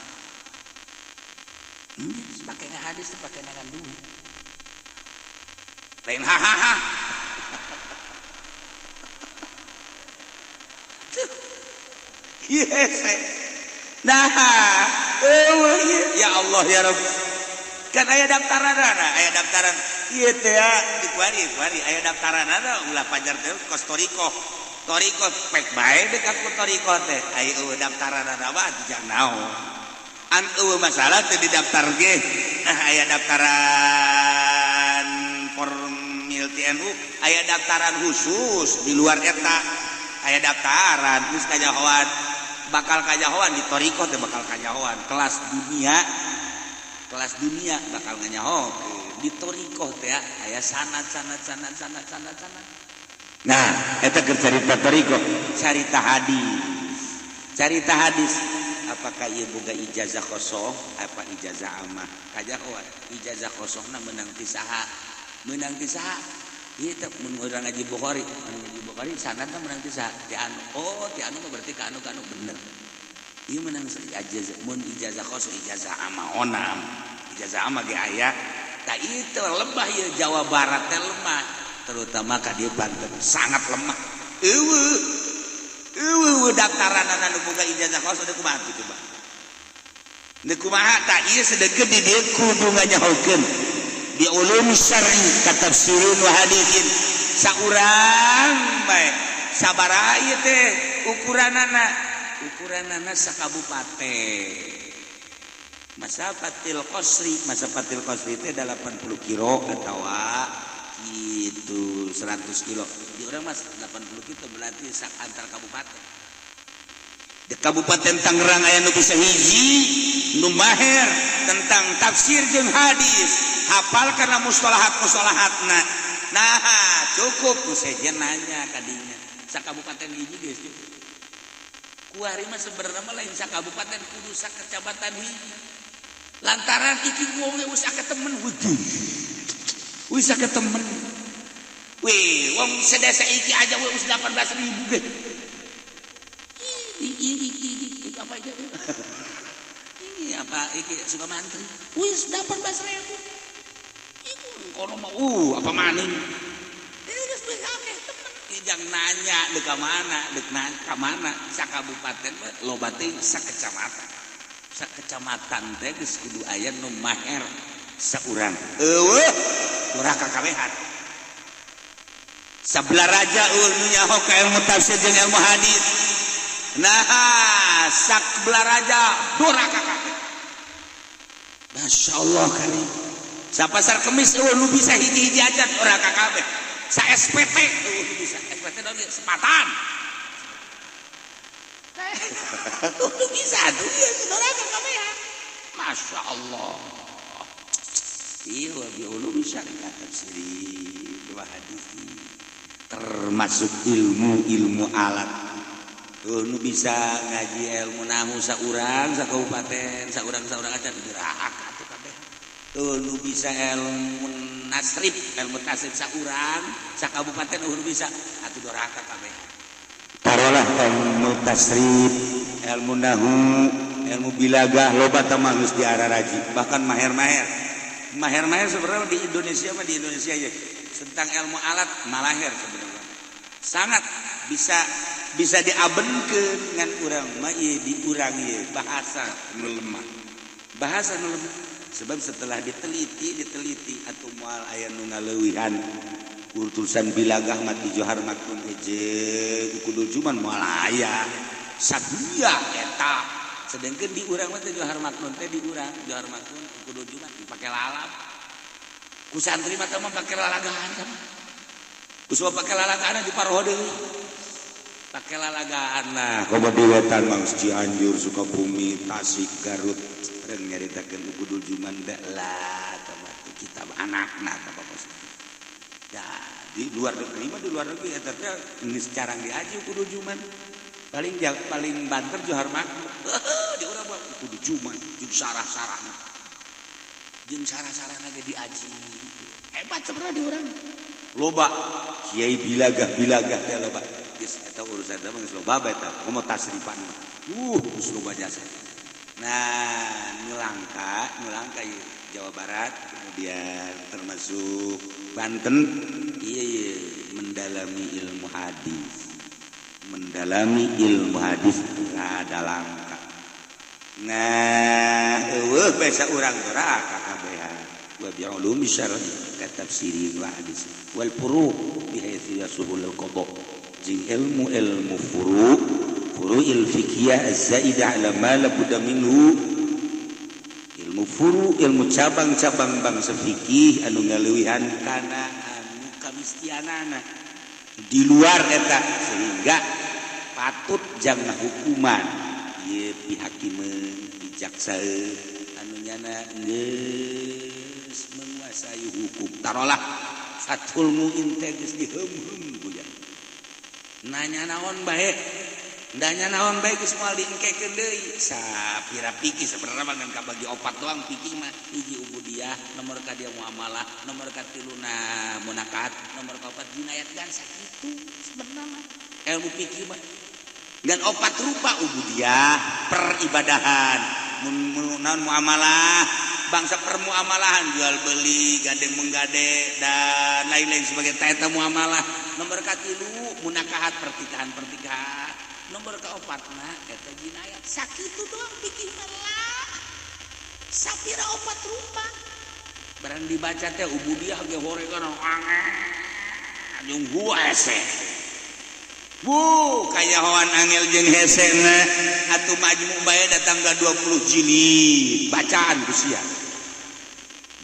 Pakai ngahadis teh pakai nangan duit. Lain hahaha. Yes. Nah, ya Allah ya Rabb. Kan aya daftaranana, aya daftaran. Ieu teh di kuari, kuari aya daftaranana ulah pajar teh kos toriko. Toriko pek bae dekat ku toriko teh. Aya eueuh daftaranana mah jang naon. An eueuh masalah teh didaftar ge. Nah, aya daftaran formil TNU, aya daftaran khusus di luar eta. Aya daftaran geus kajahoan. Bakal kajahoan di toriko teh bakal kajahoan kelas dunia bakal nganyahokeun di toriko teh aya sanad sanad sanad sanad sanad sanad. Nah eta keur carita toriko, carita hadis, apakah ieu boga ijazah khosoh apa ijazah amah kajahoan. Ijazah khosohna meunang ti saha, meunang ti saha ieu teh mun urang ngaji Bukhari, ngaji Bukhari sanadna meunang ti saha ti anu, oh ti anu mah berarti ka anu ka anu bener. Ieu meunang ijazah, mun ijazah khosoh ijazah amah onam, ijazah amah ge aya. Tah ieu teh lemah ieu Jawa Barat teh lemah, terutama ka dieu Banten sangat lemah. Eueuh eueuh daftaranana nu boga ijazah khosoh deui kumaha kitu coba. Deui kumaha tah ieu sedeukeun di dieu kudu nganyahokeun di ulum syar'i katafsirin wa haditsin saurang bae sabaraha ieu teh ukuranana, ukuranana sakabupaten. Masafatil qasri, masafatil qasri teh 80 kilo atawa gitu 100 kilo. Di urang mah 80 kilo berarti sak antar kabupaten. Di Kabupaten Tangerang aya nu bisa hiji nu maher tentang tafsir jeung hadis, hafal karena mustalahat-mustalahatna. Nah, cukup nu sejen nanya kadinya. Sa kabupaten hiji geus cukup. Kuari mah sebenarnya mah lain sa kabupaten, kudu sa kecamatan hiji. Lantaran iki wong wis akeh temen, waduh. Wis akeh temen. Wih, wong sedesa iki aja wis 18.000 ge. Iki apa aja? Ini apa iki suka mantri. Wis 18.000. Iku kono mah apa maning. Geus wis akeh temen. Jangan nanya dek ka mana, dek ka mana, sa kabupaten loba teh sa kecamatan. Sa kecamatan teh geus kudu aya nu maher saurang. Eueuh, urang kakabehan. Sabelah raja eueuh nu nyaho ka ilmu tafsir jeung ilmu hadis. Nah, sabelah raja doraka kabeh. Masya Allah kali. Sa pasar kemis eueuh nu bisa hiji-hiji aja doraka kabeh. Sa SPT eueuh nu bisa. SPT naon ieu? Sepatan. Tuh bisa tuh ya doraka kabehan. Masya Allah. Iya, wa bi ulumi syariat tafsiri wa hadis termasuk ilmu-ilmu alat. Nu bisa ngaji ilmu nahu saurang sa kabupaten saurang-saurang aja gerak atuh kabeh. Nu bisa ilmu nasrib, ilmu tasrif saurang sa kabupaten nu bisa atuh doraka kabeh. Tarolah ilmu tasrif, ilmu nahu, ilmu bilagah loba teh mah geus diararaji, bahkan maher-maher. Maher-maher sebenarnya di Indonesia mah, di Indonesia ya tentang ilmu alat malaher sebenarnya. Sangat bisa diabenkeun ngan urang mah ieu di urang ieu bahasa nu lemah. Bahasa nu lemah sebab setelah diteliti atuh moal aya nu ngaleuwihan urusan bilagah mah ti Johar Maknun hiji kudu cuman moal aya sadunya eta. Sedangkan di urang mah teh Johar Maknun teh di urang Johar Maknun kudu cuman dipake lalap. Ku santri mah teh mah pake lalagaan sama. Ku semua pake lalagaan di paroho deui. Pake lalagaan nah komo di wetan mah Cianjur, Sukabumi, Tasik, Garut reng nyaritakeun kudu juman da lah tah kitab anakna tah bos. Da di luar negeri mah, di luar negeri eta teh geus carang diaji kudu juman. Paling paling banter Johar Maknun. Di urang mah kudu juman jeung sarah-sarahna. Jeung sarah-sarahna ge diaji. Hebat sebenarnya di urang. Loba kiai bilagah-bilagah teh loba. Geus eta urusan teh geus loba bae eta komo tasrifan mah. Geus loba jasa. Nah, nu langka ieu Jawa Barat kemudian termasuk Banten ieu mendalami ilmu hadis. Mendalami ilmu hadis rada langka. Nah, eueuh basa urang doraka kabehan. Wa bi ulumi syar'i ka tafsirin wa hadis wal furu' bihaitsu yasuhul qada. Jeung ilmu-ilmu furu' furu'il fiqhiyah az-zaidah ala ma la budda minhu. Ilmu furu' ilmu cabang-cabang bangsa fikih anu ngaleuwihan kana anu kamistianana di luar eta sehingga patut jangan hukuman ieu pihakimeun pijaksaeun anu nyana geus menguasai hukum. Tarolah Fathul Muin teh geus diheum-heum ku nanya naon bae, nanya naon bae geus moal diengkekeun deui. Sapira pikir sebenarnya mah ngan kabagi opat doang pikir mah. Hiji ubudiyah, nomor ka dia muamalah, nomor ka tiluna munakat, nomor ka opat jinayat dan sakitu sebenarnya mah ilmu pikir mah. Dan opat rupa ubudiyah peribadahan, naon muamalah, bangsa permuamalahan jual beli, gade menggade dan lain-lain sebagai eta muamalah. Nomor katilu munakahat pertikahan-pertikahan. Nomor kaopatna eta jinayat. Sakitu doang pikir mah lah. Sapira opat rupa. Barang dibaca teh ubudiyah ge horegan aneh. Jeung hese. Bu kayahoan angel jeung hesena atuh majmu bae datang ka 20 jilid bacaan ku sia.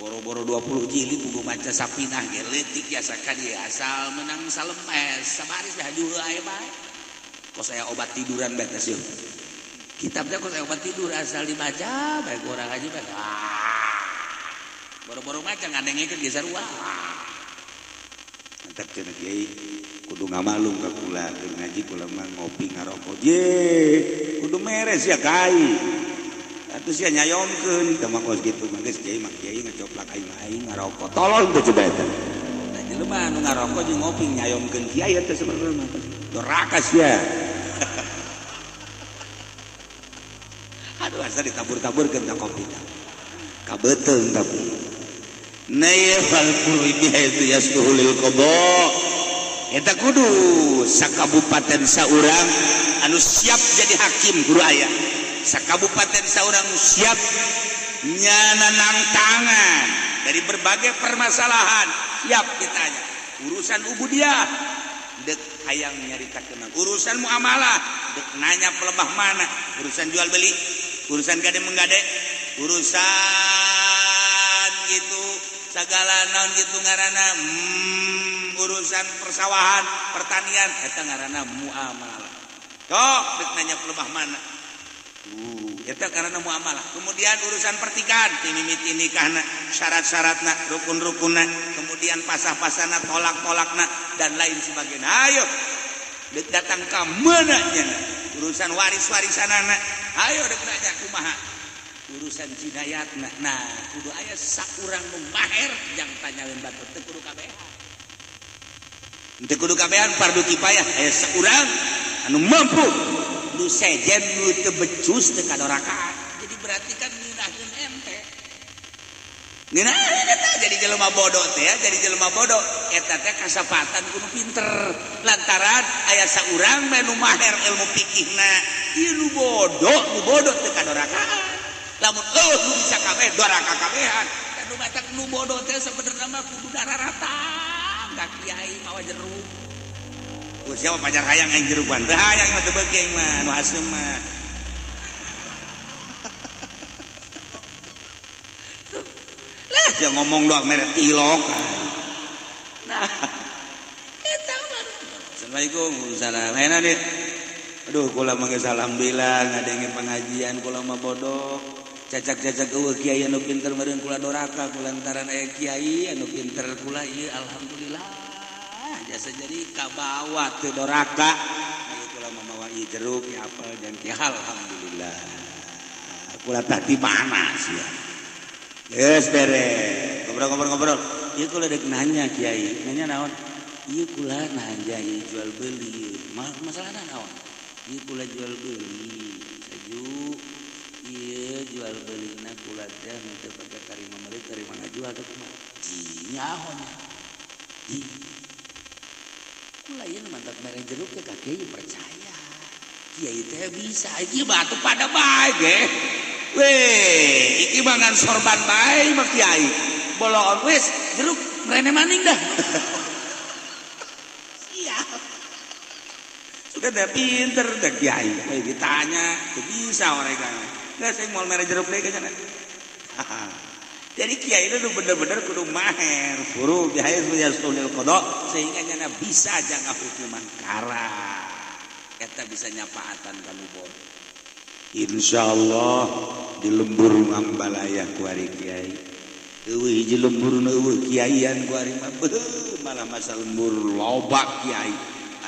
Boro-boro 20 jilid kudu maca sapinah ge leutik biasa ka dieu asal menang salemes sabaris dah hajuh aya bae. Kos aya obat tiduran bae teh sieun. Kitabnya kos aya obat tidur asal dibaca bae ku urang haji bae. Boro-boro maca ngadengekeun ge sarua. Mantap cenah kiai kudu ngamalung ka kula keur ngaji kula mah ngopi ngarokok ye kudu meres ya kai atuh sia nyayomkeun teh mah kos kitu mah geus kiai mah kiai ngacoplak aing aing ngarokok tolol teh coba eta da jelema anu ngarokok jeung ngopi nyayomkeun kiai eta sebenarnya mah doraka sia. Aduh asa ditabur-taburkeun ka kopi teh kabeteung tapi nayfal qurbi itu yasduhul qada eta kudu sakabupaten saurang anu siap jadi hakim guru aya sakabupaten saurang siap nyananang tangan dari berbagai permasalahan siap ditanya urusan ubudiah dek hayang nyaritakeun urusan muamalah dek nanya pelebah mana urusan jual beli urusan gade menggade urusan gitu segala naon gitu ngaranna urusan persawahan pertanian eta ngaranna muamalah tok dek nanya pelebah mana eta ngaranna muamalah. Kemudian urusan pertikahan timimiti nikahna syarat-syaratna rukun-rukunna kemudian pasah-pasahna tolak-tolakna dan lain sebagainya. Ayo dek datang ka mana nya urusan waris-warisanana ayo dek nanya kumaha urusan jinayatna. Nah kudu aya saurang nu maher jang tanyaeun batur teu kudu kabehan teu kudu kabehan fardu kifayah aya saurang anu mampu nu sejen nu teu becus teu kadorakaan. Jadi berarti kan ngeunaheun ente ngeunah eta jadi jelema bodoh teh ya jadi jelema bodoh eta teh kasapatan kudu pinter lantaran aya saurang nu maher ilmu fikihna ieu nu bodoh teu kadorakaan. Lamun eueuh nu bisa kabeh doraka kabehan da nu batak nu bodoh teh sebenarnya mah kudu dararata ka kiai mawa jeruk. Ku siapa pacar hayang aing jerukan teu hayang mah teu beuki aing mah nu haseum mah. Lah sia ngomong doang mere tilok. Nah eta mah. Assalamualaikum salam. Enak nih. Aduh kula mah geus alhamdulillah ngadenge pengajian kula mah bodoh. Cacak-cacak eueuh kiai anu pinter meureun kula doraka kulantaran aya kiai anu pinter kula ieu alhamdulillah jasa jadi kabawa teu doraka. Ieu kula mah mawa ieu jeruk ieu apel dan kiai alhamdulillah. Kula tah di mana sia. Geus beres. Ngobrol-ngobrol. Ieu kula deuk nanya kiai, nanya naon? Ieu kula nanya ieu jual beli. Masalahna naon? Ieu kula jual beli saju ieu jual belina kula teh teu pake tarima meuli tarima ngajual teh kumaha ji nyaho nya ji kula ieu mantap mere jeruk teh ka kiai percaya kiai teh bisa iki batu pada bae ge weh iki mangan sorban bae mah kiai boloon wis jeruk rene maning dah. Siap sudah dah pinter dah kiai kayak ditanya teu bisa orang kan geus aing moal mere jeruk deui kayaknya. Jadi kiai itu bener-bener kudu maher furu bihaiz yastunil qada sehingga nyana bisa jangka hukuman kara eta bisa nyapaatan ka nu bodoh. Insyaallah di lembur Ngambalaya ku ari kiai eueuh hiji lembur nu eueuh kiaian ku ari mah malah masa lembur loba kiai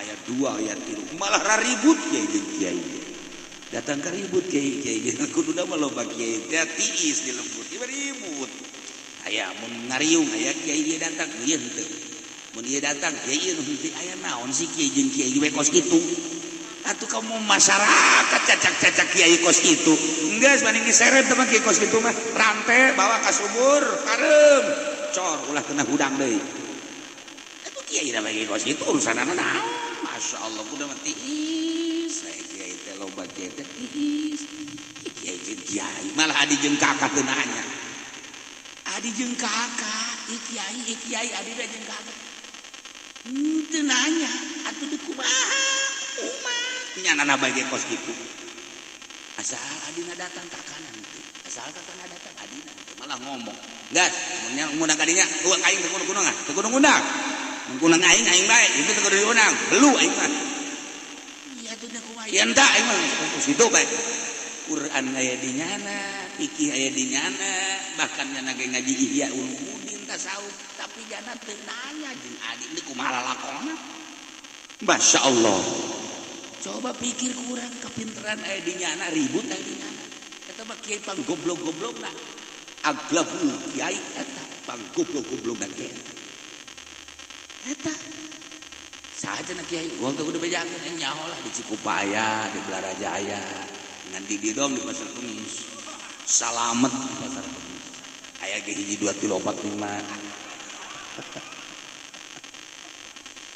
aya 2 aya 3 malah raribut kiai jeung kiai datang ke ribut kiai kiai kuduna mah loba kiai teh tiis di lembur ieu ribut aya mun ngariung aya kiai ieu datang ieu henteu mun ieu datang kiai ieu henteu aya naon sih kiai jeung kiai we kos kitu atuh kamu masyarakat cacak-cacak kiai kos kitu geus banding diseret teh mah kiai kos kitu mah rante bawa ka sumur kareum cor ulah kena hudang deui atuh kiai da bagi kos kitu urusanana naon masyaallah kudu mah tiis kiai teh loba kiai teh tiis kiai jeung kiai malah adi jeung kakak teu nanya adi jeung kakak ieu kiai adi teh jeung kakak teu nanya atuh di kumaha Kumaha nyana bae kos kitu. Asal adina datang ka kanan teu. Asal kakana datang adina teu malah ngomong. Gas, mun ngundang ka dinya, eueuh aing teu kudu ngundang, teu kudu ngundang. Mun ngundang aing aing bae, itu teu kudu diundang, belu aing mah. Iya atuh nya kumaha? Ya entah aing mah kos kitu bae. Quran aya di nyana, fikih aya di nyana, bahkan nyana ge ngaji Ihya Ulumuddin tasawuf, tapi jana teu nanya jeung adik deui kumaha lalakonna. Masya Allah. Coba pikir kurang kepinteran aya di nyana, ribut aya di nyana. Eta mah kiai pang goblok-goblokna. Aglabu kiai eta pang goblok-goblokna kiai. Eta saha cenah kiai, wong teu kudu bejakeun nyaho lah di Cikupaya, di Belarajaya. Ngan di dong di Pasar Kemis. Salamet di Pasar Kemis. Aya ge 1 2 3 4 5.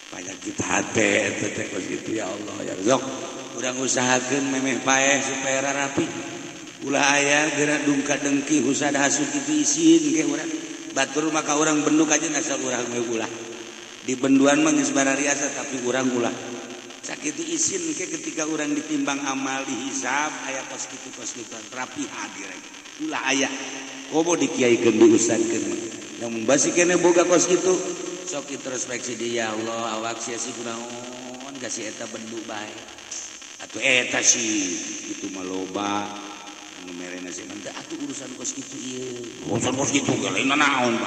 Penyakit hate eta teh kos kitu ya Allah ya Razak. Urang usahakeun memeh paeh supaya rapi. Ulah aya geura dungka dengki husad hasud kitu isin ge urang. Batur maka urang benduk aja asal urang we ulah. Di benduan mah geus barariasa tapi urang ulah. Sakitu isin ke ketika urang ditimbang amal dihisab aya kos kitu rapi hadir. Ulah aya komo dikiaikeun diusadkeun mah. Namun basi keneh boga kos kitu sok introspeksi dia ya Allah awak sia si kunaon kasih eta bendu bae atuh eta sih itu mah loba anu merena sih mah atuh urusan kos kitu ieu urusan kos kitu ge lain naon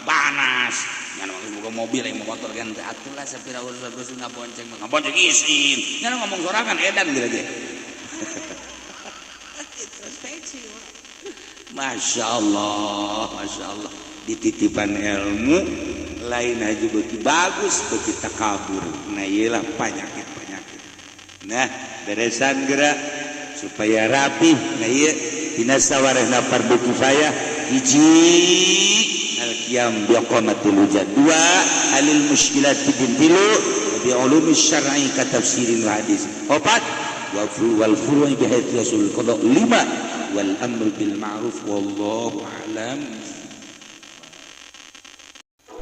panas ngan mah boga mobil yang motor kan teh atuh lah sapira urusan kos ngabonceng mah ngabonceng isin ngan ngomong sorangan edan geura ge introspeksi Masya Allah dititipan ilmu lain aja beki bagus beki takabur. Nah iyalah penyakit-penyakit. Nah beresan gerak supaya rapi. Nah iya dina sawarehna fardu kifayah hiji al-qiyam bi iqamatil hujjah, dua halil musykilat bidin, tilu bi ulumi syar'i ka tafsirin wa hadis, opat wal furu'i bi haitsu yasul qada, lima wal amru bil ma'ruf wallahu a'lam.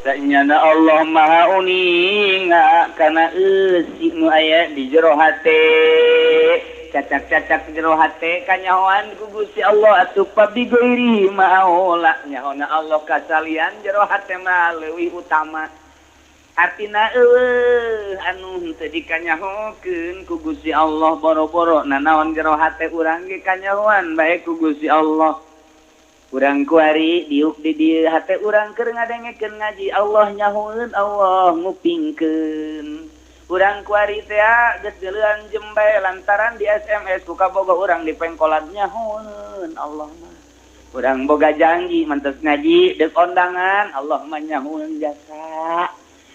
Sanyana Allah maha uninga kana eusi nu aya di jero hate, cacak-cacak jero hate kanyahoan ku Gusti Allah atuh pabi ghairi maola nyahona Allah kasalian jero hate mah leuwih utama. Artina eueuh anu henteu dikanyahokeun ku Gusti Allah boro-boro nanaon jero hate urang ge kanyahoan bae ku Gusti Allah. Urang kuari diuk di dieu hate urang keur ngadengekeun ngaji Allah nyahoeun Allah ngupingkeun. Urang kuari teh geus geuleuan jembe lantaran di SMS ku kabogoh urang di pengkolan nyahoeun Allah mah. Urang boga janji mantes ngaji deuk ondangan Allah mah nyahoeun jasa.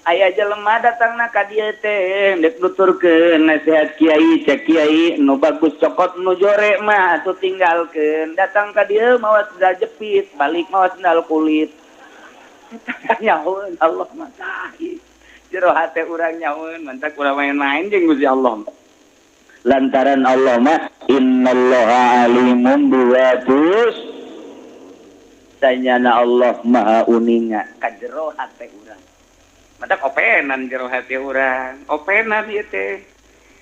Aya jelema datangna ka dieu teh deuk nuturkeun nasihat kiai cek kiai nu bagus cokot nu jore mah atuh tinggalkeun datang ka dieu mawa sendal jepit balik mawa sendal kulit. Eta nyahoeun Allah mah tah jero hate urang nyahoeun mantak urang main-main jeung Gusti Allah. Lantaran Allah mah innallaha alimun biwatus sanyana Allah maha uninga ka jero hate urang. Matak openan jero hati urang, openan ieu teh.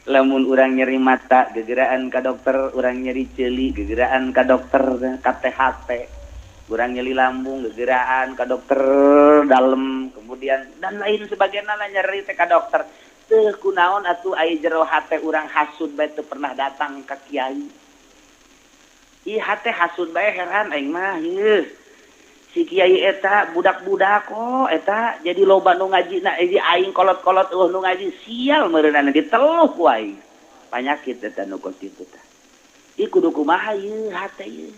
Lamun urang nyeri mata gegeraan ka dokter, urang nyeri ceuli gegeraan ka dokter, ka THT. Urang nyeri lambung gegeraan ka dokter dalem, kemudian dan lain sebagainya lah nyeri teh ka dokter. Teu kunaon atuh aya jero hate urang hasud bae teu pernah datang ka kiai. Ih hate hasud bae heran aing mah ieu. Si kiai eta budak-budak kok eta jadi loba nu ngaji na jadi aing kolot-kolot eueuh nu ngaji sial meureunana diteluh ku aing. Panyakit eta nu kos kitu tah. Ieu kudu kumaha ieu hate ieu.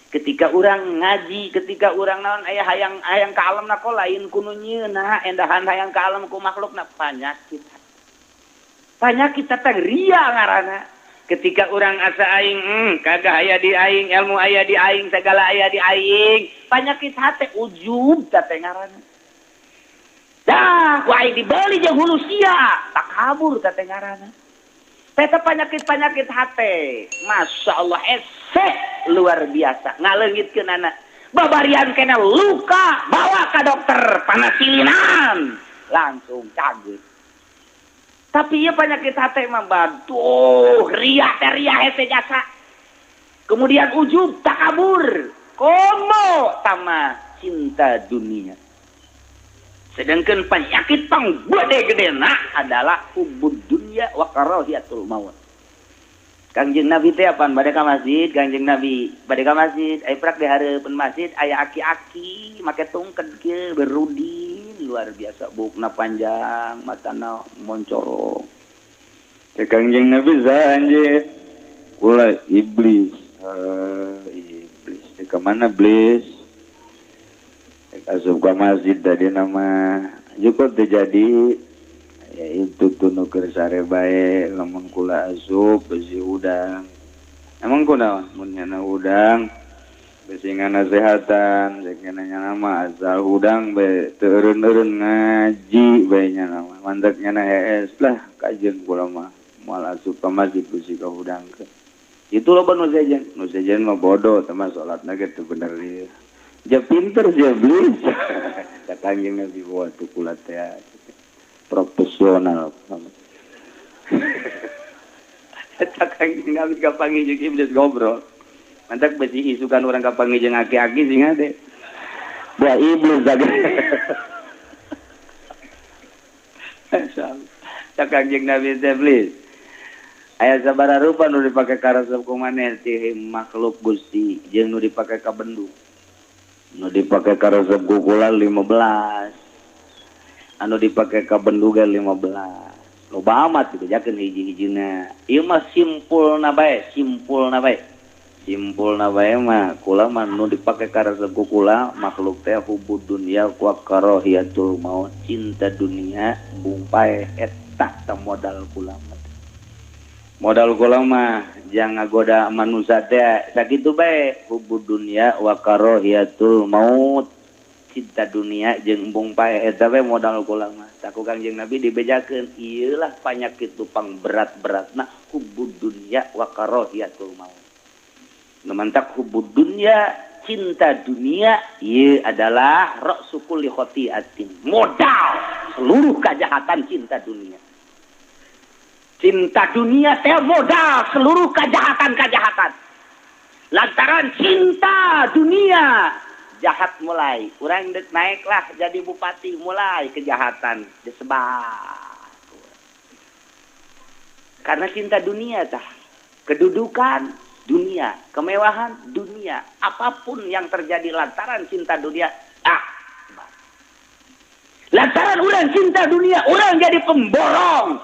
Ketika urang ngaji, ketika urang naon aya hayang hayang ka alamna kok lain ku nu nyieunna, endahan hayang ka alam ku makhlukna panyakit. Panyakit eta ria ngaranna. Ketika urang asa aing, kagak aya di aing, ilmu aya di aing, segala aya di aing, penyakit hate ujub teh ngaranna. Dah, ku aing dibeli jeung hulu sia, takabur teh ngaranna. Eta penyakit-penyakit hate, Masya Allah, esek luar biasa, ngaleungitkeun anak. Babarian kena luka, bawa ke dokter, panasilinan, langsung cageut. Tapi ieu penyakit hate mah baduh riya teh riya hese jasa. Kemudian ujub takabur, komo tama cinta dunia. Sedangkan penyakit pang gede-gedena adalah hubbud dunya wa karahiyatul maut. Kangjeng Nabi teh apaan bade ka masjid, Kangjeng Nabi bade ka masjid, aya prak di hareupeun masjid aya aki-aki make tungked kieu berudin luar biasa buukna panjang, matana moncorong. Teh Kangjeng Nabi saha kula iblis. Iblis teh ka mana iblis? Teh asup ka masjid tadi nama cukup teh jadi ya itu tuh nu keur sare bae lamun kula asup besi udang. Emang kunaon mun nyana udang besi nganasehatan cek nyana mah asal udang bae teu eureun-eureun ngaji bae nyana mah mantak nyana hees lah kajeun kula mah moal asup ka masjid besi ka hudangkeun. Itu loba nu sejen mah bodoh teh mah salatna ge teu bener ieu. Ja pinter sia iblis. Ka Kangjeng Nabi waduh kula teh profesional. Eta Kangjeng Nabi kapanggih jeung iblis ngobrol. Mantak besi isukan urang kapanggih jeung aki-aki sing hade. Buah iblis saga. Eta Kangjeng Nabi teh iblis. Aya sabaraha rupa nu dipake karesep ku maneh ti makhluk Gusti jeung nu dipake ka bendu. Nu dipake karesep ku kula 15. Anu dipake ka benduga 15. Loba amat dibejakeun hiji-hijina. Ieu mah simpulna bae, simpulna bae. Simpulna bae mah kula mah nu dipake karesep ku kula makhluk teh hubbud dunya wa karahiyatul maut, cinta dunia bungpae eta teh modal kula mah. Modal kula mah jangan ngagoda manusia teh sakitu bae hubbud dunya wa karahiyatul maut. Cinta dunia jeung embung pae eta we modal kula mah. Saku Kangjeng Nabi dibejakeun ieu lah panyakit tupang berat-beratna hubbud dunya wa karahiyatul maut. Nu mantak hubbud dunya, cinta dunia ieu adalah ra'su kulli khati'atin, modal seluruh kejahatan cinta dunia. Cinta dunia teh modal seluruh kejahatan-kejahatan. Lantaran cinta dunia jahat mulai, urang dek naiklah jadi bupati mulai kejahatan disebar. Karena cinta dunia tah, kedudukan dunia, kemewahan dunia, apapun yang terjadi lantaran cinta dunia, ah. Lantaran urang cinta dunia, urang jadi pemborong.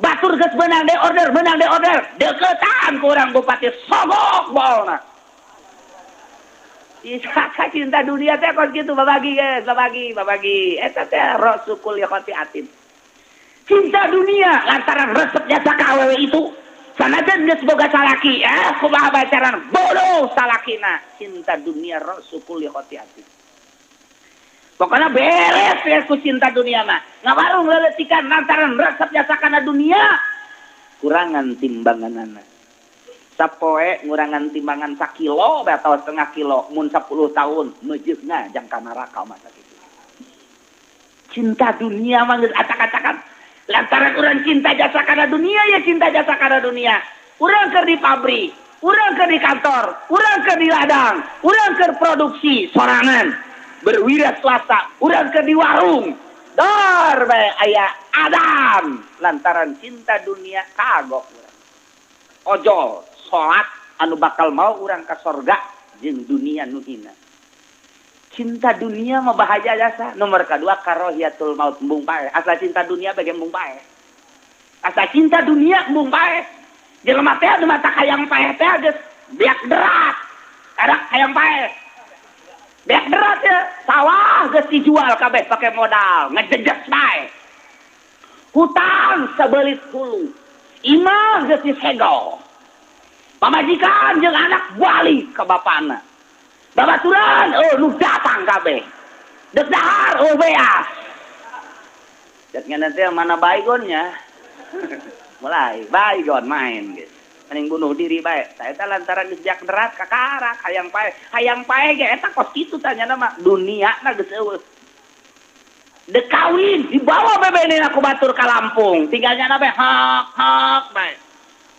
Batur geus meunang de order, meunang de order, deketan ku urang bupati sogok bolna. Isaka cinta dunia teh kos kitu babagi geus, babagi, babagi. Eta teh rasukul khati'atin. Cinta dunia lantaran resep jasa ka awewe itu. Sanajan geus boga salaki, kumaha bacaran bodoh salakina. Cinta dunia rasukul khati'atin. Pokoknya beres ya ku cinta dunia mah. Ngawarung leletikan lantaran resep jasa kana dunia. Kurangan timbanganana. Sapoe ngurangan timbangan sakilo atau setengah kilo mun 10 tahun meujeuhna jang ka neraka mah sakitu. Cinta dunia mah geus acak-acakan. Lantaran urang cinta jasa kana dunia ya cinta jasa kana dunia. Urang keur di pabrik, urang keur di kantor, urang keur di ladang, urang keur produksi sorangan, berwira swasta, urang keur di warung. Dor bae aya Adam lantaran cinta dunia kagok urang. Ojol salat anu bakal mau urang ka sorga jeung dunia nu hina. Cinta dunia mah bahaya jasa. Nomor kedua karohiyatul maut embung pae. Asa cinta dunia bage embung pae. Asa cinta dunia embung pae. Jelema teh anu mata hayang pae teh geus beak derat. Ada hayang pae. Beak derat ya, sawah geus dijual kabeh pake modal, ngejejes bae. Hutang sabelit hulu. Imah geus disegel. Pamajikan jeung anak balik ka bapana. Babaturan oh nu datang kabeh. Dek dahar oh beas. Dek nanti mana baygonnya. Mulai baygon main gitu. Mending bunuh diri bae. Eta lantaran geus jak derat kakarak hayang pae. Hayang pae ge eta kos kitu tanya nama dunia na geus eueuh. Dek kawin dibawa bebene aku batur ka Lampung. Tinggalnya na bae hak hak bae.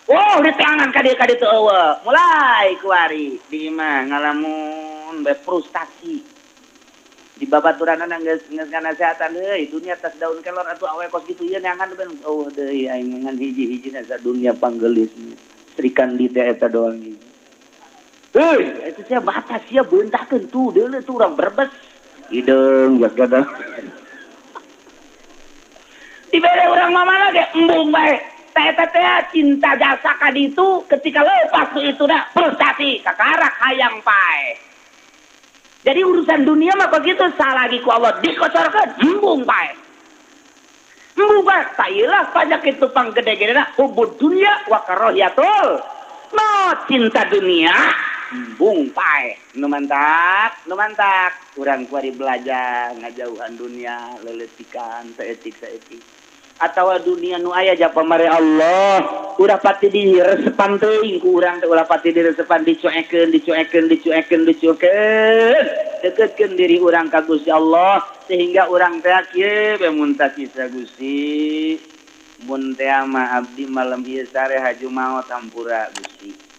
Oh, di tangan ka dieu teu eueuh. Mulai kuari di imah ngalamun bae frustasi. Di babaturanana geus geus nganasehatan heuy dunia tas daun kelor atuh awe kos kitu ieu neangan ben eueuh deui aing ngan hiji-hijina sadunia panggelis. Srikandi teh eta doang hiji. Heuy, eta sia batas sia beuntakeun tuh deuleu tuh urang Brebes. Hideung geus gadang. Dibere urang mamana ge embung bae. Teh eta teh cinta jasa ka ditu ketika lepas ku itu dah frustasi kakarak hayang pae. Jadi urusan dunia mah begitu salagi ku Allah dikocorkeun embung bae. Embung bae tailah pajak itu panggede-gedena hubud dunia wa karahiyatul. No cinta dunia embung pae. Nu mantak, nu mantak urang kuari belajar ngajauhan dunia leletikan saeutik-saeutik. Atawa dunia nu aya japamare Allah ulah pati diresepan teuing ku urang teh ulah pati diresepan dicuekeun dicuekeun dicuekeun dicuekeun deketkeun diri urang ka Gusti Allah sehingga urang teh kieu be mun tasisa Gusti mun teh mah abdi malam ieu sare haju maot hampura Gusti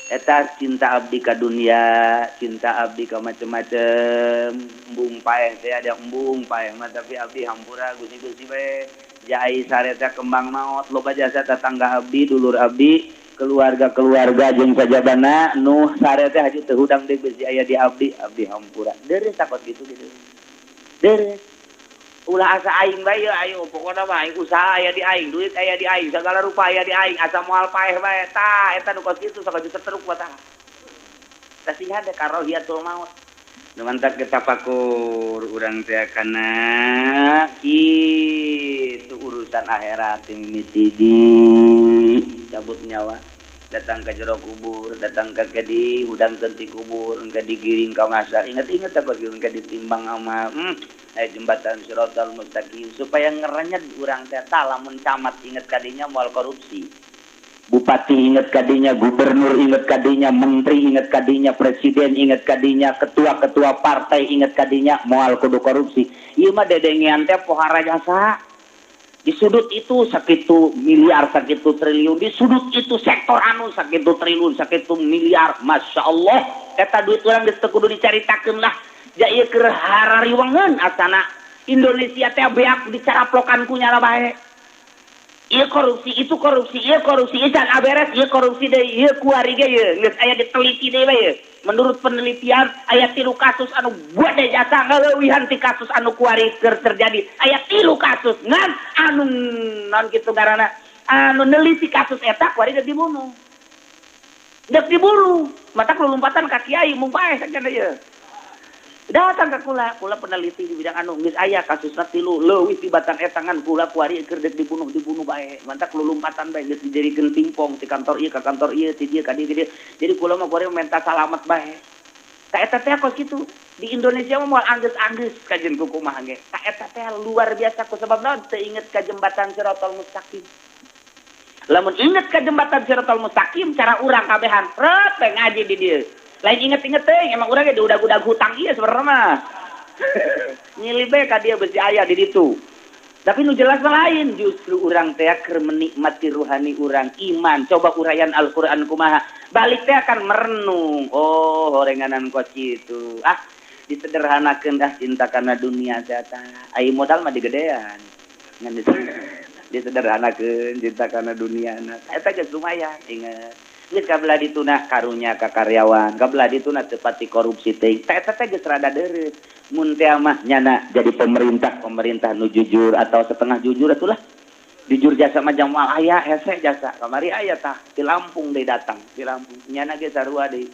eta cinta abdi ka dunia cinta abdi ka macem-macem embung paeh teh ada embung paeh mah tapi abdi hampura Gusti-gusti bae jai sare teh kembang maot loba jasa tetangga abdi dulur abdi keluarga-keluarga jeung sajabana nu sare teh haju teu hudang deui besi aya di abdi abdi hampura deureuh takot kitu gitu deureuh ulah asa aing bae ye ayo pokona mah aing usaha aya di aing duit aya di aing segala rupa aya di aing asa moal paeh bae tah eta nu kos kitu sok diteruk bae tah tah hade karohiyatul maut nu mantak tafakur urang teh kana kitu urusan akhirat mimiti di cabut nyawa datang ke jero kubur datang ke di hudangkeun ti kubur engke digiring ka ngasar inget-inget takut engke ditimbang sama jembatan Shiratal Mustaqim supaya ngerenyet urang teh lamun camat inget kadinya moal korupsi bupati inget kadinya gubernur inget kadinya menteri inget kadinya presiden inget kadinya ketua-ketua partai inget kadinya moal kudu korupsi ieu mah dedengean teh pohara jasa di sudut itu sakitu miliar sakitu triliun di sudut itu sektor anu sakitu triliun sakitu miliar Masya Allah eta duit urang geus teu kudu dicaritakeun lah ja ieu keur harariwengeun asana Indonesia teh beak dicaraplokan ku nyala bae ieu korupsi itu korupsi ieu korupsi ieu can aberes ieu korupsi deui ieu kuari ge ieu geus aya diteliti deui bae menurut penelitian aya 3 kasus anu gede jasa ngaleuwihan ti kasus anu kuari keur terjadi aya 3 kasus ngan anu non kitu ngaranna anu neliti kasus eta kuari deuk dibunuh matak lulumpatan ka kiai mung bae saja ieu datang ke kula, kula peneliti di bidang anu geus aya kasusna 3 leuwih tibatan eta ngan kula kuari keur deuk dibunuh bae mantak lulumpatan bae geus dijadikeun pingpong ti kantor ieu ka kantor ieu ti dieu ka dieu jadi kula mah kuari menta salamet bae ta eta teh kos kitu di Indonesia mah moal anggeus-anggeus kajeun ku kumaha ge ta eta teh luar biasa ku sebab naon teu inget ka jembatan Shiratal Mustaqim lamun inget ka jembatan Shiratal Mustaqim cara urang kabehan rep ngaji di dieu lain inget-inget teh emang urang ge diudag-udag hutang ieu sebenarnya mah nyilih bae ka dia besi aya di ditu tapi nu jelas mah lain justru urang teh keur menikmati ruhani urang iman coba uraian Al-Qur'an kumaha balik teh akan merenung oh horenganan kos kitu ah disederhanakeun dah cinta kana dunia teh tah ai modal mah digedean ngan disederhanakeun cinta kana dunia na eta geus lumayan inget geus kabelah dituna karunya ka karyawan kabelah dituna teu pati korupsi teh eta teh geus rada deureuh mun teh mah nyana jadi pemerintah nu jujur atau setengah jujur atulah jujur jasa mah jamal aya hese jasa kamari aya tah di Lampung deui datang di Lampung nyana ge sarua deui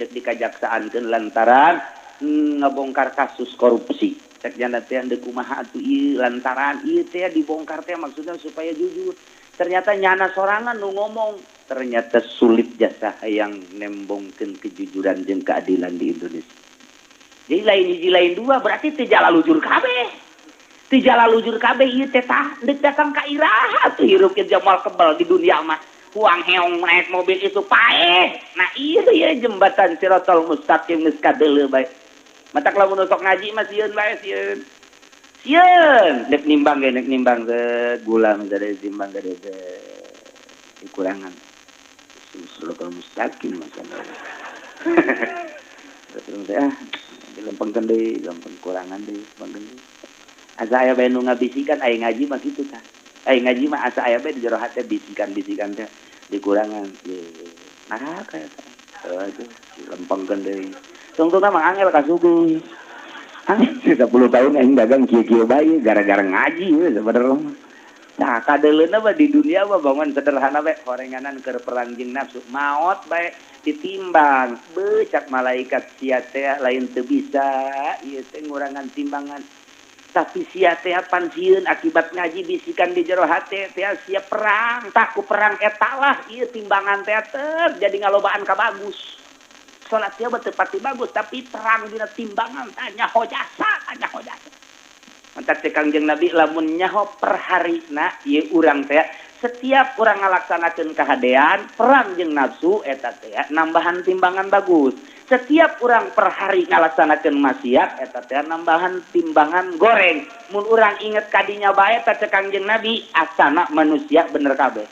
deuk dikajaksaankeun lantaran ngebongkar kasus korupsi cek nyana teh deuk kumaha atuh ieu lantaran ieu teh dibongkar teh maksudnya supaya jujur ternyata nyana sorangan nu ngomong ternyata sulit jasa yang nembongkeun kejujuran jeung keadilan di Indonesia. Jadi lain hiji lain dua berarti teu jalalujur kabeh. Teu jalalujur kabeh ieu teh tah deuk datang ka iraha tuh hirup ge moal kebel di dunia mah. Huang heong naik mobil itu paeh. Nah ieu ieu jembatan Shiratal Mustaqim geus kadeuleu bae. Matak lamun sok ngaji mah sieun bae sieun. Sieun dek nimbang ge dek nimbang gula misalnya timbang gede kekurangan. Suratul mustaqim masalah. Terus ah dilempengkeun deui, lempeng kurangan deui, lempengkeun deui. Asa aya bae nu ngabisikan aya ngaji mah kitu tah. Aya ngaji mah asa aya bae di jero hate bisikan-bisikan teh dikurangan. Nah kaya tah. Aduh, dilempengkeun deui. Tungtungna mah angel ka suguh. Angel 10 tahun aing dagang kieu-kieu bae gara-gara ngaji we sebenarnya. Nah, kadeuleuna mah di dunia mah bangun sederhana bae horenganan keur perang jeung nafsu. Maot bae ditimbang, becak malaikat sia teh lain teu bisa, ieu teh ngurangan timbangan. Tapi sia teh pansieun akibat ngaji bisikan di jero hate teh sia perang, tah ku perang eta lah ieu timbangan teh jadi ngalobaan ka bagus. Salat sia teu pati bagus tapi perang dina timbangan tanya hojasa, tanya hojasa. Mantak teh Kangjeng Nabi lamun nyaho per harina ieu urang teh setiap urang ngalaksanakeun kahadean perang jeung nafsu eta teh nambahan timbangan bagus. Setiap urang per hari ngalaksanakeun maksiat eta teh nambahan timbangan goreng. Mun urang inget kadinya bae teh cek Kangjeng Nabi asana manusia bener kabeh.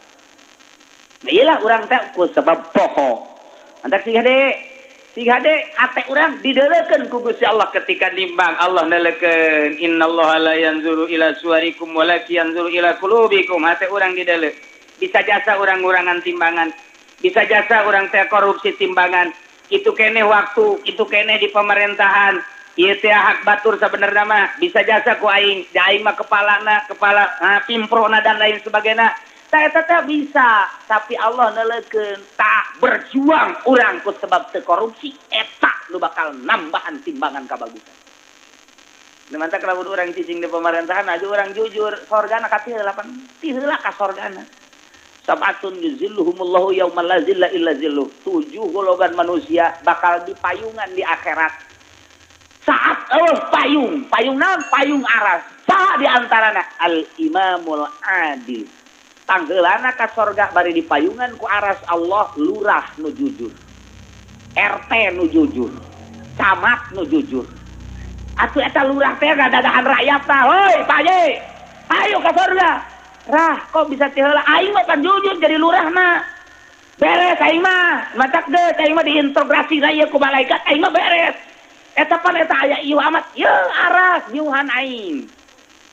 Nah iyalah urang teh ku sebab poho. Mantak sih hade sehingga hate urang didelekeun ku Gusti Allah ketika nimbang Allah nelekeun innallaha la yanzuru ila suwarikum walakin yanzuru ila qulubikum. Hate urang didele. Bisa jasa urang-urangan timbangan, bisa jasa urang teh korupsi timbangan. Itu keneh waktu, itu keneh di pemerintahan. Ieu teh hak batur sabenerna mah bisa jasa ku aing, da aing mah kepalana, kepala pimprona dan lain sebagainya. Eta teh bisa, tapi Allah nelekeun tak berjuang urang ku sebab teu korupsi eta nu bakal nambahan timbangan kabagusan. Nu mantak lamun urang cicing di pemerintahan aja urang jujur, sorgana ka ti heula pan ti heula ka sorgana. Sab'atun yuzilluhumullahu yauma la zilla illa zilluh. 7 golongan manusia bakal dipayungan di akhirat. Saat eueuh payung, payung naon? Payung aras. Saha di antarana? Al imamul adil. Tanggeulana ka sorga bari dipayungan ku aras Allah lurah nu jujur, RT nu jujur, camat nu jujur. Atuh eta lurah teh ngadadahan rakyat tah, hoi Pak Haji, ayo ka sorga. Rah, kok bisa ti heula aing mah kan jujur jadi lurahna. Beres aing mah, matak geus aing mah diintegrasi ieu ku malaikat aing mah beres. Eta pan eta aya ieu amat, yeuh aras nyuhan aing.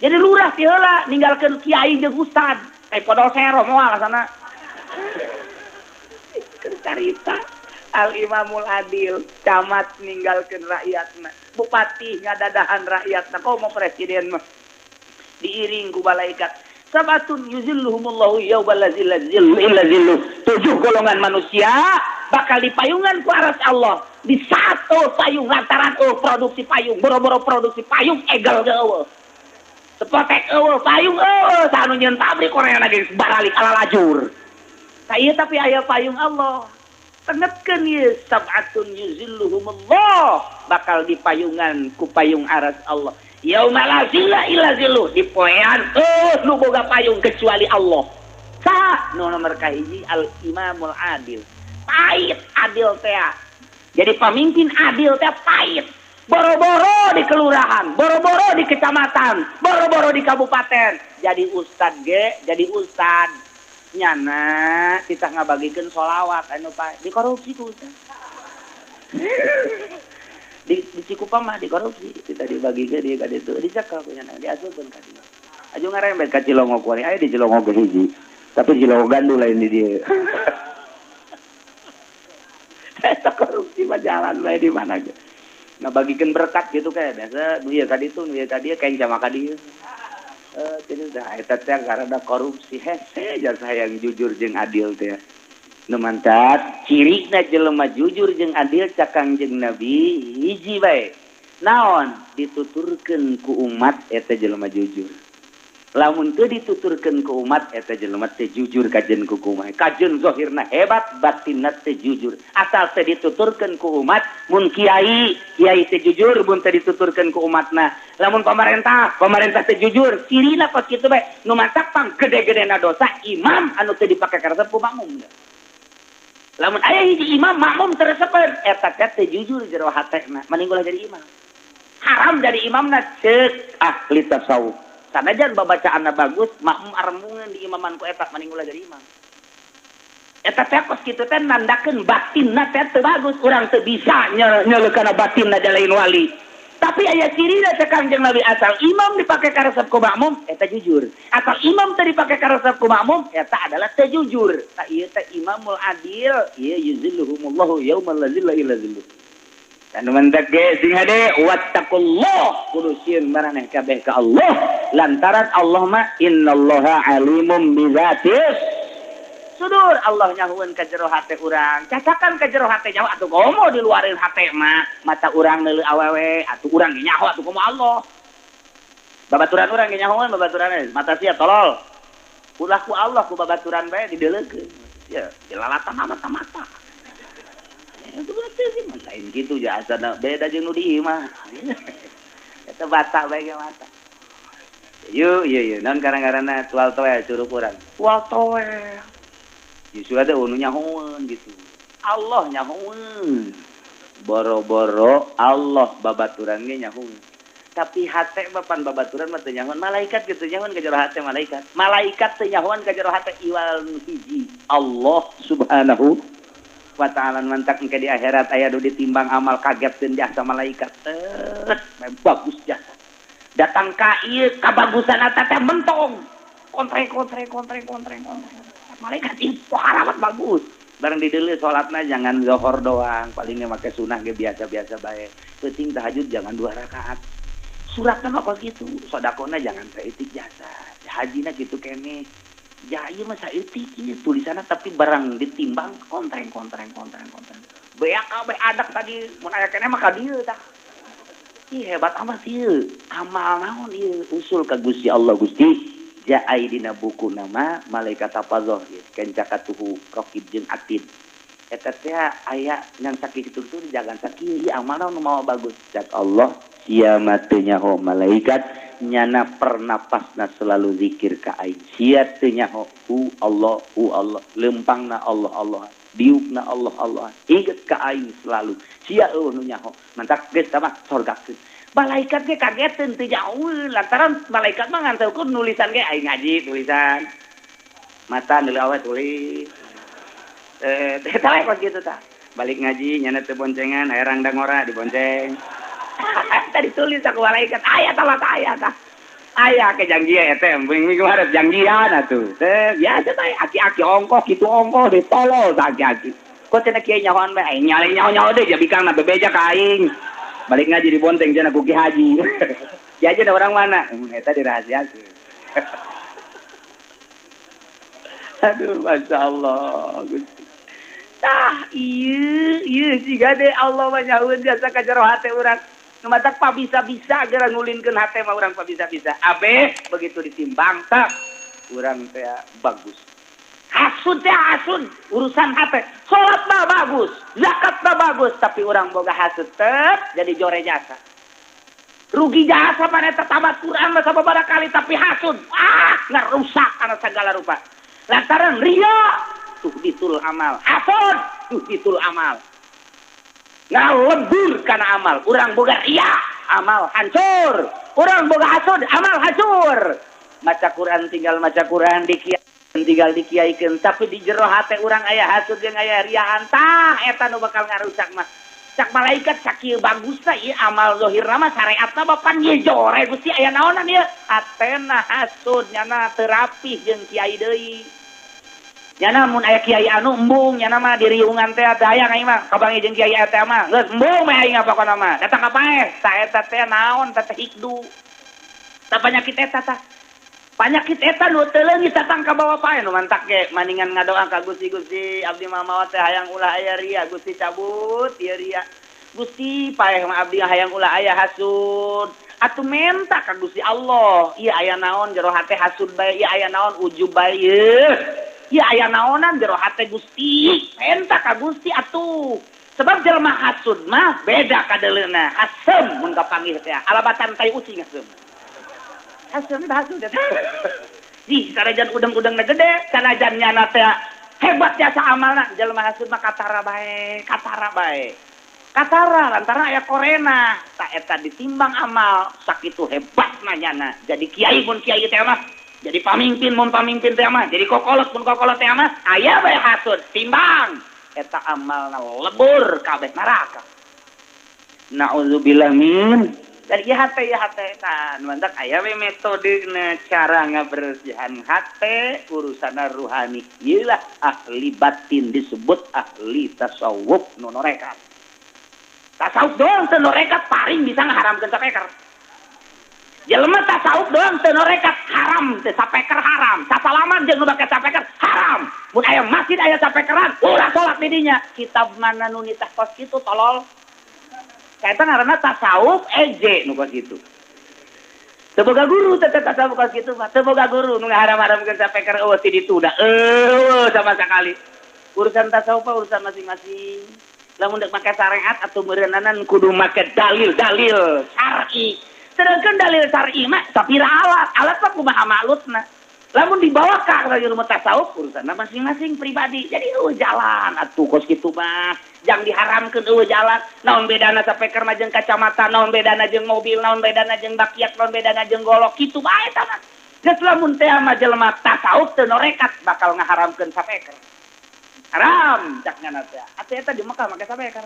Jadi lurah ti heula ninggalkeun kiai jeung ustad. Podol sero moal sana. Carita al imamul adil, camat ninggalkeun rakyatna, bupati ngadadahan rakyatna, komo presiden mah diiring ku malaikat. Sabatun yuzilluhumullahu yauma la zilla illa zilluh. 7 golongan manusia bakal dipayungan ku aras Allah. Di saat payung lantaran produksi payung, boro-boro produksi payung egel ge eueuh. Sepotek eueuh payung eueuh sanu nyeun pabrik koreana geus baralik ala lajur. Tah ieu tapi aya payung Allah. Tengetkeun ieu sab'atun yuzilluhumullah bakal dipayungan ku payung aras Allah. Yauma la zilla illa zilluh di poean eueuh nu boga payung kecuali Allah. Saha nu nomor kahiji al imamul adil. Pahit adil teh. Jadi pamimpin adil teh pahit. Boro-boro di kelurahan, boro-boro di kecamatan, boro-boro di kabupaten. Jadi ustad ge, jadi ustad. Nyana kita ngabagikeun sholawat anu Pak, dikorupsi ku ustad. Di Cikupa mah dikorupsi, kita dibagikeun di ka ditu, dicekel ku nyana, diasupkeun ka dieu. Aju ngarembet ka Cilongo kuari, aya di Cilongo ge hiji. Tapi Cilongo gandul lain di dieu. Eta korupsi mah jalan bae di mana ge. Ngabagikan berkat gitu kayak biasa nu ieu ka ditu nu ieu ka dieu kayak jama ka dieu. Jadi dah eta teh karena korupsi hese jasa yang jujur jeung adil teh. Nu mantat cirina jelema jujur jeung adil cak Kangjeng Nabi hiji bae. Naon dituturkeun ku umat eta jelema jujur. Lamun teu dituturkeun ku umat eta jelema teu jujur kajen ku kumaha. Kajen zahirna hebat batinna teu jujur. Asal teu dituturkeun ku umat mun kiai, kiai teu jujur mun teu dituturkeun ku umatna. Lamun pamarentah, pamarentah teu jujur, cirina kos kitu bae. Nu matak pang gede-gedena dosa imam anu teu dipake karesep ku makmum. Lamun aya hiji imam makmum teu resepeun eta teh teu jujur jero hatena, mending ulah jadi imam. Haram. Haram jadi imamna ceuk ahli tasawuf. Sanajan babacaanna bagus, makmum arembungeun di imaman ku eta mending ulah jadi imam. Eta teh kos kitu teh nandakeun batinna teh teu bagus, urang teu bisa nyeuleukana batinna lain wali. Tapi aya cirina teh Kangjeng Nabi asal imam dipake karesep ku makmum eta jujur. Asal imam teu dipake karesep ku makmum eta adalah teu jujur. Tah ieu teh imamul adil, ieu yuzilluhumullahu yauma la zilla illa zilluh. Dan mentak ge sing hade wattaqullah kudu sieun maraneh kabeh ka Allah lantaran Allah mah innallaha alimum bizatis sudur. Allah nyahueun ka jero hate urang, cacakan ka jero hate nyaho atuh komo diluarin hate mah mata urang neuleuh awewe atuh urang ge nyaho atuh komo Allah. Babaturan urang ge nyahoeun babaturan mata sia tolol. Ulah ku Allah ku babaturan bae dideleukeun. Ya dilalatan mata-mata. Itu berarti sih lain gitu ya asana beda jeung nu di imah. Eta batak bae ge mata. Yuk, yuk, yuk. Non karang-karana tual toel curug urang. Tual toel. Justru ada unu nyahoeun gitu. Allah nyahoeun. Boro-boro Allah babaturan ge nyahoeun. Tapi hate bapan babaturan mah teu nyahoeun. Malaikat gitu nyahoeun ka jero hate malaikat. Malaikat teu nyahoeun ka jero hate iwal hiji. Allah Subhanahu wa ta'ala mantak engke di akhirat aya nu ditimbang amal kagetkeun jasa malaikat. Bagus jasa. Datang ka ieu kabagusan eta teh mentong. Kontreng kontreng kontreng kontreng kontreng. Malaikat ieu haramat bagus. Bareng dideuleu salatna jangan zuhur doang, palingnya make sunah ge biasa-biasa bae. Penting tahajud jangan 2 rakaat. Suratna mah kos kitu, sedekahna jangan saeutik jasa. Hajina kitu keneh. Ya ieu mah saeutik ieu tulisanna tapi barang ditimbang kontreng kontreng kontreng kontreng. Beak kabeh adak tadi mun aya keneh mah ka dieu tah. Ih hebat amat ieu. Amal naon ieu usul ka Gusti Allah Gusti. Jaai dina buku nama malaikat tafadhol ieu kencakatuhu raqib jeung atid. Eta teh aya ngan sakitu tuh jangan sakieu ieu amal naon nu mawa bagus. Cak Allah sia mah teu nyaho malaikat nyana pernapasna selalu zikir ka aing. Sia teu nyaho hu Allah hu Allah lempangna Allah Allah diukna Allah Allah inget ka aing selalu. Sia eueuh nu nyaho mantak geus mah sorgakeun. Malaikat ge kageteun teu jauh lantaran malaikat mah ngantelkeun nulisan ge aing ngaji tulisan. Mata neuleuh awe tulis. Teh kos kitu tah. Balik ngaji nyana teu boncengan aya rangdang ora dibonceng. Tadi tulis aku malaikat aya tah mata aya tah. Aya ke jangjia eta minggu hareup jangjian atuh. Teh biasa teh aki-aki ongkoh kitu ongkoh ditolol tah aki-aki. Kok cenah kiai nyahoan bae aing nyale nyaho-nyaho deui jabikangna bebeja ka aing. Balik ngaji dibonteng cenah ku Ki Haji. Ki Haji da orang mana? Eta dirahasiakeun. Aduh masyaallah Gusti. Tah ieu ieu siga de Allah mah nyahueun jasa ka jero hate urang. Nu matak pabisa-bisa geura ngulinkeun hate mah urang pabisa-bisa. Abe begitu ditimbang tah urang teh bagus. Hasud teh hasud urusan hate. Salat mah bagus, zakat mah bagus, tapi urang boga hasud teh jadi jore jasa. Rugi jasa mana eta tamat Quran mah sababaraha kali tapi hasud. Ah, ngarusak kana segala rupa. Lantaran riya tuhbitul amal, hasud tuhbitul amal. Ngalebur kana amal, urang boga riya, amal hancur. Urang boga hasud, amal hancur. Maca Quran tinggal maca Quran dikiai tinggal dikiaikeun, tapi di jero hate urang aya hasud jeung aya riaan tah eta nu bakal ngarusak mah. Cak malaikat sakieu bagusna ieu amal zahirna mah syariatna bapan ieu jore Gusti aya naonan ieu. Hatena hasud nyana teu rapih jeung kiai deui. Nyana mun aya kiai anu embung nyana mah diriungan teh teu aya aing mah kabangi jeung kiai eta mah geus embung mah aing pokona mah datang ka paeh tah eta teh naon teh hikdu. Tah panyakit eta tah. Panyakit eta nu teu leungit datang ka bawa paeh nu mantak ge maningan ngadoa ka Gusti Gusti abdi mah maot teh hayang ulah aya ria Gusti cabut ieu ria. Gusti paeh mah abdi hayang ulah aya hasud. Atuh menta ka Gusti Allah ieu aya naon jero hate hasud bae ieu aya naon ujub bae ieu. Ieu aya naonan jero hate Gusti menta ka Gusti atuh. Sebab jelema hasud mah beda kadeleuna hasem mun kapanggih teh alabatan tai ucing hasem. Hasud hasud. Ih, sanajan udang-udangna gede, sanajan nyana teh hebat jasa amalna, jelema hasud mah katara bae, katara bae. Katara lantaran aya korena tak eta ditimbang amal sakitu hebatna nyana. Jadi kiai mun kiai teh mah, jadi pamimpin mun pamimpin teh mah, jadi kokolot mun kokolot teh mah, aya bae hasud timbang eta amalna lebur kabeh neraka. Nauzubillah min. Dari hate ya hate tan mantak aya we metodena cara ngabersihan hate urusana ruhani. Ieu lah ahli batin disebut ahli tasawuf nu norekat. Tasawuf doang teu norekat paling bisa ngaharamkeun sapeker. Jelema tasawuf doang teu norekat haram teu sapeker haram. Sasalaman jeung nu bake sapeker haram. Mun aya masjid aya sapekeran ulah salat di dinya. Kitab mana nu nitah kos kitu tolol. Eta ngaranna tasawuf eje nu kos kitu. Teu boga guru teh tasawuf kos kitu mah. Teu boga guru nu ngaharam-haramkeun sapeker eueuh ti ditu da eueuh sama sakali. Urusan tasawuf mah urusan masing-masing. Lamun dek make syariat atau meureunnanan kudu make dalil-dalil syar'i. Sedangkan dalil syar'i mah sapira alat, alat mah kumaha maklutna. Lamun dibawa ka ilmu tasawuf urusanna masing-masing pribadi. Jadi eueuh jalan atuh kos kitu mah. Jang diharamkeun eueuh jalan. Naon bedana sapeker mah jeung kacamata, naon bedana jeung mobil, naon bedana jeung bakiak, naon bedana jeung golok kitu bae eta mah. Geus lamun teh mah jelema tasawuf teu norekat bakal ngaharamkeun sapeker. Haram cak nyana teh. Atuh eta di Mekah make sapeker.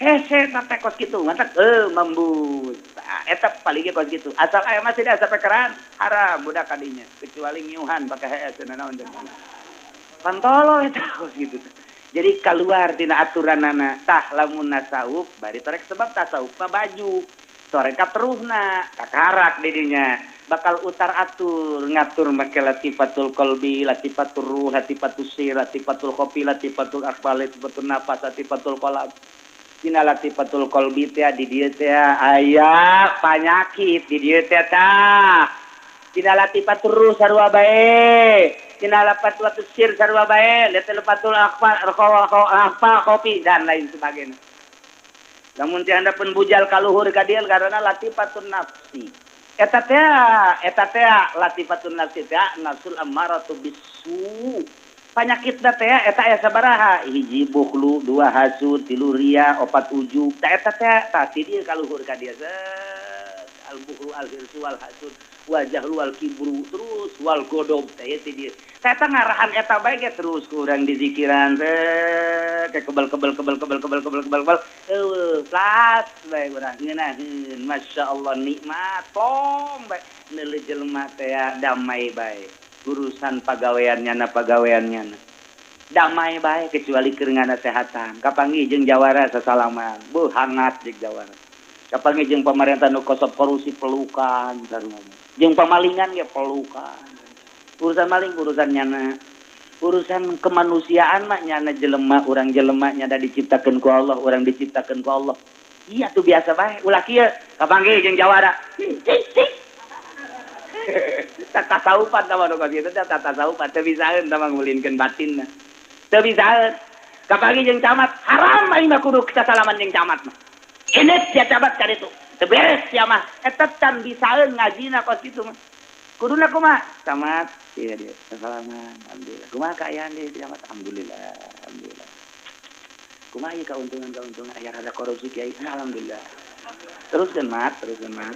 Hese teh kos kitu mantak mambus. Eta paling ge kos kitu. Asal aya masih da sapekeran haram budak kadinya kecuali ngiuhan pake hees naon teh. Pantolo eta kos kitu. Jadi keluar tina aturanana tah lamun tasawuf bari torek sebab tasawuf mah baju. Torek terusna kakarak di dinya bakal utar atur ngatur make latifatul qalbi, latifatul ruh, latifatul sir, latifatul khofi, latifatul akhbar, latifatul nafas, latifatul qalb. Dina latifatul qalbi teh di dieu teh aya panyakit di dieu teh tah. Dina latifatul ruh sarua bae, dina latifatul sir sarua bae, latifatul akhbar, akhbar khofi dan lain sebagainya. Lamun teh handapeun bujal kaluhur ka dieu karena latifatun nafsi. Eta teh latifatun nafsi teh nafsul ammaratu bisu. Panyakitna teh eta aya sabaraha? Hiji bukhlu, dua hasud, tilu riya, opat ujub. Tah eta teh tah ti dieu kaluhur ka dieu. Al bukhlu, al hirsu, wal hasud, wal jahlu, wal kibru, terus wal godob teh ti dieu. Tah eta ngarahan eta bae ge terus kurang dizikiran teh ke kebel kebel kebel kebel kebel kebel kebel kebel eueuh plas bae urang ngeunaheun masyaallah nikmat tong bae neuleuh jelema teh damai bae urusan pagaweannya na pagaweannya damai bae kecuali keur nganasehatan kapanggih jeung jawara sasalaman beuh hangat jeung jawara kapanggih jeung pamarentah nu kosop korupsi pelukan sarua jeung pamalingan ge pelukan. Urusan maling urusan nyana, urusan kemanusiaan mah nyana jelema, urang jelema nyana diciptakeun ku Allah, urang diciptakeun ku Allah. Iya tuh biasa bae, ulah kieu kapanggih jeung jawara. Tasawufan tah mah kitu teh tasawufan teu bisaeun tah mah ngulinkeun batinna. Teu bisaeun. Kapanggih jeung camat, haram aing mah kudu sasalaman jeung camat mah. Enet sia camat ka ditu. Teu beres sia mah. Eta can bisaeun ngajina kos kitu mah. Kuduna kumaha? Camat, iya dia. Salaman, alhamdulillah. Kumaha kaayaan dia camat? Alhamdulillah, alhamdulillah. Kumaha ieu kauntungan-kauntungan aya rada korupsi kiai? Alhamdulillah. Teruskeun mat, teruskeun mat.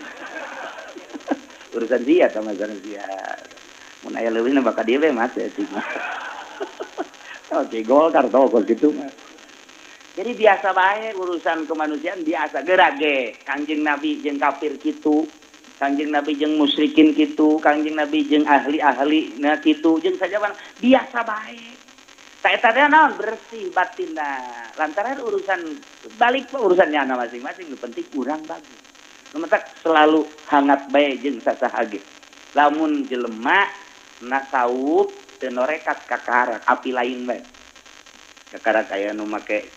Urusan sia sama urusan sia. Mun aya leuwihna bakal dieu we mat ya mah. Oke, Golkar tau kos kitu mah. Jadi biasa bae urusan kemanusiaan biasa gerak ge. Kangjeng Nabi jeung kafir kitu. Kangjeng Nabi jeung musyrikin kitu, Kangjeng Nabi jeung ahli-ahli na kitu, jeung sajaban biasa bae. Ta eta teh naon bersih batinna. Lantaran urusan balik urusan nyana masing-masing nu penting urang bagus. Nu matak selalu hangat bae jeung sasaha ge. Lamun jelema nasawuf teu norekat kakarak api lain bae. Kakarak aya nu make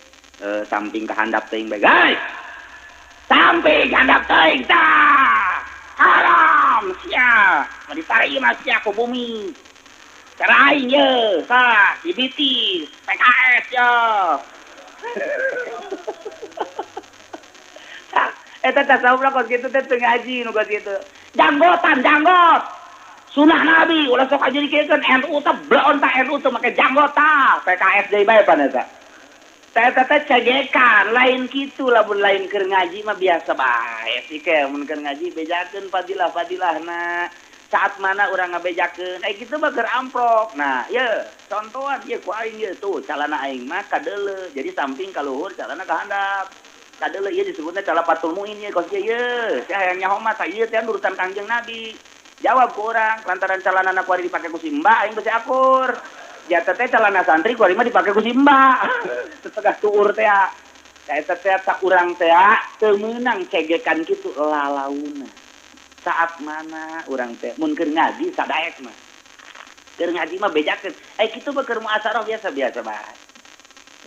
samping ka handap teuing bae. Guys. Samping handap teuing tah. Haram sia, ditarima sia ku bumi. Cara aing ye, tah, dibitis, PKS ye. Tah, eta tasawuf lah kos kitu teh teu ngaji nu kos kitu. Janggotan, janggot. Sunah Nabi ulah sok aja dikiekeun NU teh bleon tah NU teh make janggot tah, PKS deui bae pan eta. Teh teh cagekan lain kitu lamun lain keur ngaji mah biasa bae sih ke mun keur ngaji bejakeun fadilah-fadilahna. Saat mana urang ngabejakeun kitu mah keur amprok. Nah, ye contohan ye ku aing ye tuh calana aing mah kadeuleu. Jadi samping ka luhur calana ka handap. Kadeuleu ieu disebutna calapatul muin ye kos ye. Sia hayang nyaho mah tah ieu teh urusan Kangjeng Nabi. Jawab ku urang lantaran calanana kuari dipake ku si Mbak aing besi akur. Jata teh celana santri kuari mah dipake ku si Mbak. Setengah tuur teh. Eta teh tak urang teh teu meunang cegekan kitu lalauna. Saat mana urang teh mun keur ngaji sadaek mah. Keur ngaji mah bejakeun. Kitu mah keur muasarah biasa-biasa bae.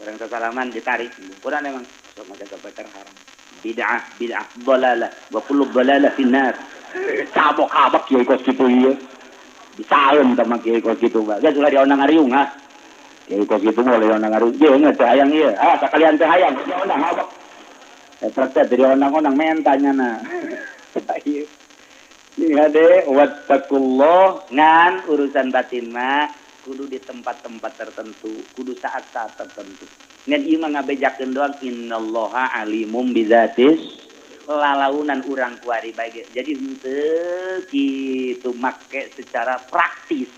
Urang sasalaman ditarik. Urang emang sok maca kabatar haram. Bid'ah, bid'ah, dhalalah wa kullu dhalalah finnar. Cabok-cabok kiai kos kitu ieu. Disaeun tah mah kiai kos kitu mah. Geus ulah diondang ngariung ah. Kiai kos kitu mah ulah diondang ngariung. Jeung teu hayang ieu. Ah sakalian teu hayang diondang habak. Eta teh diondang-ondang mentanya na. Ieu. Ini hade wattaqullah ngan urusan batin mah kudu di tempat-tempat tertentu, kudu saat-saat tertentu. Ngan ieu mah ngabejakeun doang innallaha alimum bizatis lalaunan urang kuari bae. Jadi henteu kitu make secara praktis,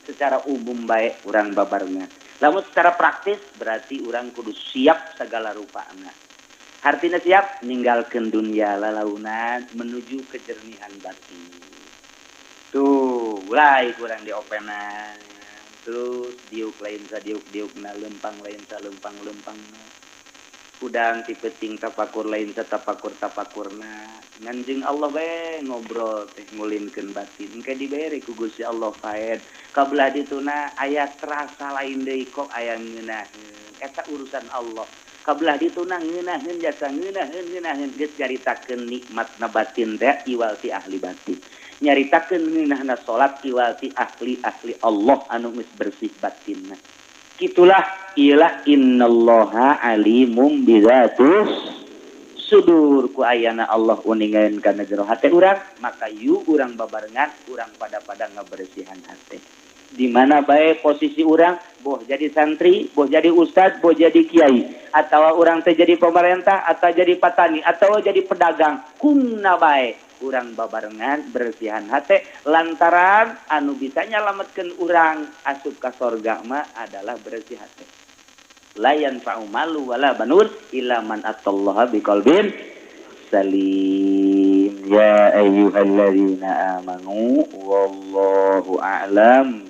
secara umum bae urang babarna. Lamun secara praktis berarti urang kudu siap segala rupana. Artinya siap ninggalkeun dunia lalaunan menuju kejernihan batin. Tuh, mulai kurang diopenan. Terus diuk lain sa diuk-diukna, lempang lain sa lempang-lempangna. Udang ti peuting tapakur lain sa tapakur-tapakurna. Ngan jeung Allah bae ngobrol teh ngulinkeun batin. Engke dibere ku Gusti Allah faed. Kabelah dituna aya terasa lain deui kok aya ngeunaheun. Eta urusan Allah. Kabelah dituna ngeunaheun jasa ngeunaheun ngeunaheun geus nyaritakeun nikmatna batin teh iwal ti ahli batin. Nyaritakeun ngeunahna salat iwal ti ahli-ahli Allah anu geus bersih batinna. Kitulah ialah innallaha alimum bizatus sudur ku ayana Allah uningaeun kana jero hate urang, maka yu urang babarengan urang pada-pada ngabersihan hate. Di mana bae posisi urang, boh jadi santri, boh jadi ustad, boh jadi kiai, atau urang teh jadi pemerintah, atau jadi petani, atau jadi pedagang, kumna bae urang babarengan bersihan hate lantaran anu bisa nyalametkeun urang asup ka sorga mah adalah bersih hate. La yanfa'u malu wala banun illa man atallaha biqalbin salim. Ya ayyuhalladzina amanu wallahu a'lam.